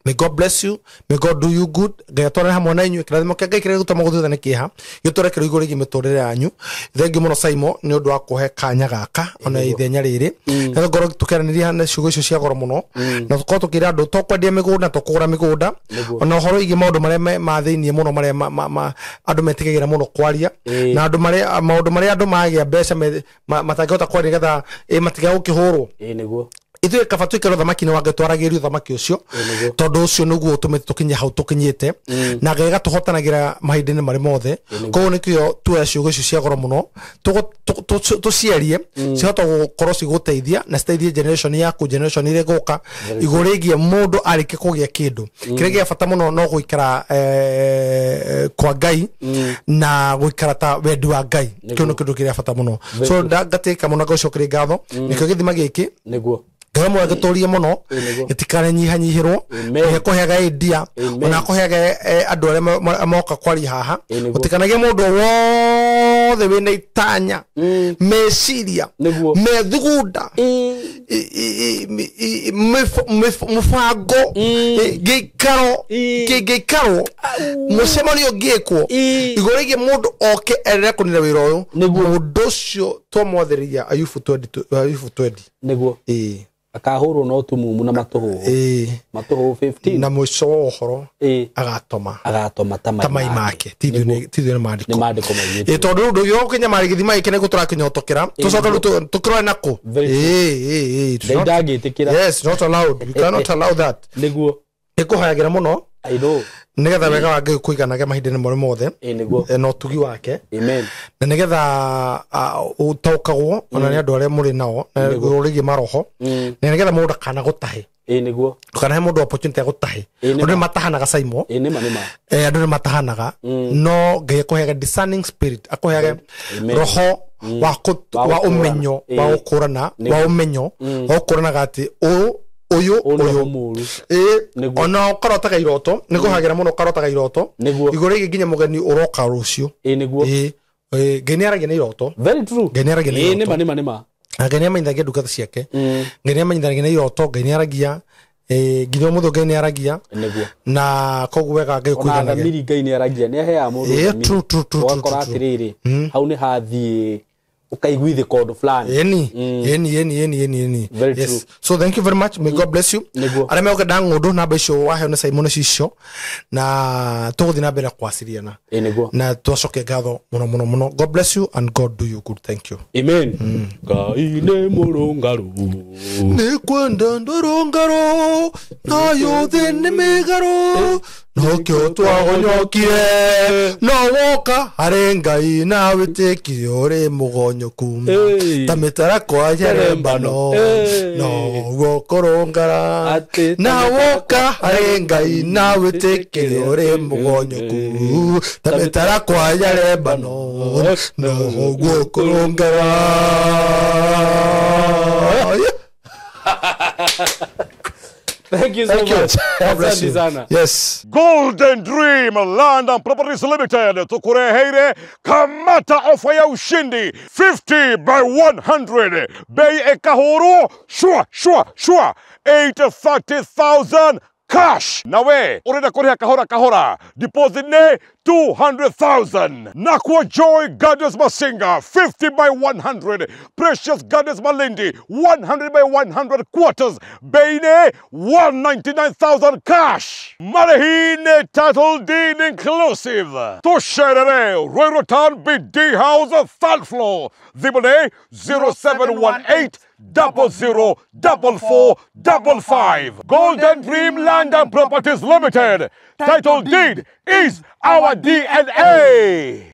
Speaker 1: May God bless you. May God do you good. Ngai atwarane hamwe na inyuĩ. Kĩrathimo kĩa Ngai kĩrĩa gĩtũmaga gũthuutha nĩ kĩeha, gĩtũre kĩrĩ igũrũ rĩgiĩ mĩtũrĩre yanyu. Thengiũ mũno Simon nĩ ũndũ wa kũhe kanya gaka ona ithenya rĩrĩ, na tũkorwo tũkĩaranĩria na ciugo icio cia goro mũno, na tũkorwo tũkĩra andũ to kwendia mĩgũnda, to kũgũra mĩgũnda, ona ũhoro wĩgiĩ maũndũ marĩa ma thĩiniĩ mũno, marĩa andũ metigagĩra mũno kwaria, na andũ marĩa maũndũ marĩa andũ magĩa mbeca matangĩhota kwaria nĩgetha matigage gũkĩhũrwo.
Speaker 2: Nĩguo.
Speaker 1: Ithuĩ kaba twĩkĩre ũthamaki-inĩ wa Ngai, twaragĩrie ũthamaki ũcio,
Speaker 2: Nĩguo.
Speaker 1: tondũ ũcio nĩguo ũtũmĩte tũkinye hau tũkinyĩte, na Ngai agatũhotanagĩra mahinda-inĩ marĩ mothe. Koguo nĩkĩo tuoya ciugo icio cia goro mũno, tũciarie, cihota gũkorwo cigũteithia na citeithie generation yaku, generation ĩrĩa ĩgũka, igũrũ rĩgiĩ mũndũ arĩkia kũgĩa kĩndũ kĩrĩa gĩa bata mũno no gũikara kwa Ngai na gũikara ta wendi wa Ngai. Kĩu nĩ kĩndũ kĩrĩa bata mũno. So ngatĩka mũno, ngacokeria ngatho nĩkĩo gĩthima gĩkĩ
Speaker 2: Nĩguo.
Speaker 1: Ngai mwe agĩtũrie mũno,
Speaker 2: Nĩguo.
Speaker 1: gĩtikananyihanyihĩrwo.
Speaker 2: Amen.
Speaker 1: Kũheaga idea,
Speaker 2: Amen.
Speaker 1: ona kũheaga andũ arĩa moka kwaria haha.
Speaker 2: Nĩguo.
Speaker 1: Gũtikanagie mũndũ wothe wĩna itanya, meciria,
Speaker 2: Nĩguo.
Speaker 1: methugunda, mũbango, gĩikaro kĩngĩikarwo, mũcemanio ũngĩkwo igũrũ rĩgiĩ mũndũ oke erere kũnina wĩra ũyũ.
Speaker 2: Nĩguo.
Speaker 1: Mũndũ ũcio twamwathĩrĩria Ayubu twendi, Ayubu twendi.
Speaker 2: Nĩguo. Akahũrwo no tumumu na matũhũhũ. Matũhũhũ 15.
Speaker 1: Na mũico wa ũhoro agatoma
Speaker 2: Agatoma ta
Speaker 1: ta mai make. Ti ithuĩ nĩ maandĩko.
Speaker 2: Nĩ maandĩko maigĩtwo.
Speaker 1: Tondũ rĩu ndũgĩũka gĩthima gĩkĩ nĩguo tũrakĩnyotokera, tũcoke rĩu tũkĩrore nakũ.
Speaker 2: Very true.
Speaker 1: It's
Speaker 2: Ngai
Speaker 1: not-
Speaker 2: ndangĩtĩkĩra.
Speaker 1: Yes, not allowed. We cannot allow that.
Speaker 2: Nĩguo.
Speaker 1: Nĩkũhoyagĩra mũno
Speaker 2: I know.
Speaker 1: nĩgetha wega wa Ngai kũiganage mahinda-inĩ marĩ mothe,
Speaker 2: Nĩguo.
Speaker 1: Na ũtugi wake,
Speaker 2: Amen.
Speaker 1: na nĩgetha ũtaũkagwo ona nĩ andũ arĩa mũrĩ nao na igũrũ rĩgiĩ maroho, na nĩgetha mũndũ ndakana gũtahe.
Speaker 2: Nĩguo.
Speaker 1: Ndũkanahe mũndũ opportunity ya gũtahe.
Speaker 2: Nĩ
Speaker 1: Andũ nĩ
Speaker 2: ma.
Speaker 1: matahanaga Simon.
Speaker 2: Nĩma nĩma.
Speaker 1: Andũ nĩ matahanaga, no Ngai akũheage discerning spirit, akũheage
Speaker 2: Amen.
Speaker 1: roho wa
Speaker 2: Wa
Speaker 1: wa
Speaker 2: gũkũrana.
Speaker 1: ũmenyo, wa gũkũrana, wa ũmenyo wa gũkũranaga atĩ ũyũ
Speaker 2: Ũyũ nĩ
Speaker 1: ũyũ
Speaker 2: mũũru. Nĩguo.
Speaker 1: Ona ũkarotaga iroto, nĩ kũhagĩra mũno ũkarotaga iroto
Speaker 2: Nĩguo.
Speaker 1: igũrũ rĩgiĩ nginya mũgeni ũroka rũciũ.
Speaker 2: Nĩguo.
Speaker 1: Ngai nĩ aragia na iroto.
Speaker 2: Very true.
Speaker 1: Ngai nĩ aragia na iroto.
Speaker 2: Nĩma nĩma nĩma.
Speaker 1: Na Ngai nĩ amenyithagia ndungata ciake. Ngai nĩ amenyithagia na iroto, Ngai nĩ aragia, nginya ũmũthĩ Ngai nĩ aragia.
Speaker 2: Nĩguo.
Speaker 1: Na koguo wega Ngai
Speaker 2: Ona
Speaker 1: kũiganage.
Speaker 2: thamiri Ngai nĩ aragia, nĩ aheaga mũndũ thamiri.
Speaker 1: True, true, true, true,
Speaker 2: Ũgakora
Speaker 1: true, true.
Speaker 2: atĩrĩrĩ, hau nĩ hathiĩ ũkaiguithĩka ũndũ fulani.
Speaker 1: Eni, eni, eni, eni, eni, eni.
Speaker 2: Very
Speaker 1: Yes.
Speaker 2: true.
Speaker 1: So thank you very much. May God bless you.
Speaker 2: Nĩguo.
Speaker 1: Arĩa megũkenda ng'ũndũ, namba icio waheo nĩ Simon cicio, na tũgũthiĩ na mbere kwaciriana.
Speaker 2: Nĩguo.
Speaker 1: Na twacoke ngatho mũno mũno mũno. God bless you and God do you good. Thank you.
Speaker 2: Amen. Ngai nĩ mũrũngarũ.
Speaker 1: Nĩ kwenda ndũrũngarũ, nayo thĩ nĩ mĩgarũ, nokĩo twagonyokire, no woka harĩ Ngai na wĩtĩkire ũrĩ mũgonyo. Mũgonyoku
Speaker 2: Ĩĩ.
Speaker 1: ta mĩtarakwa ya Lebano
Speaker 2: Ĩĩ.
Speaker 1: Noguo kũrũngara
Speaker 2: Atĩ ta
Speaker 1: na
Speaker 2: mĩtarakwa
Speaker 1: woka harĩ Ngai na wĩtĩkĩre ũrĩ mũgonyoku ta mĩtarakwa ya Lebano noguo kũrũngara.
Speaker 2: Thank you so
Speaker 1: Thank you.
Speaker 2: much.
Speaker 1: God bless
Speaker 2: Asante
Speaker 1: you.
Speaker 2: sana.
Speaker 1: Yes.
Speaker 3: Golden Dream Land and Properties Limited tukureheire kamata ofa ya ushindi 50 by 100 bei ekahuru shwa shwa shwa 830,000 cash nawe urenda kuriha kahora kahora deposit ne 200,000 Nakwa Joy Gardens Masinga 50 by 100 Precious Gardens Malindi 100 by 100 quarters bei ne 199,000 cash Marehine title deed inclusive Tusherere Ruiru Town BD House third floor Thimũ 0718 00 44 55. Golden Dream Land and Properties Limited. Title deed is our DNA.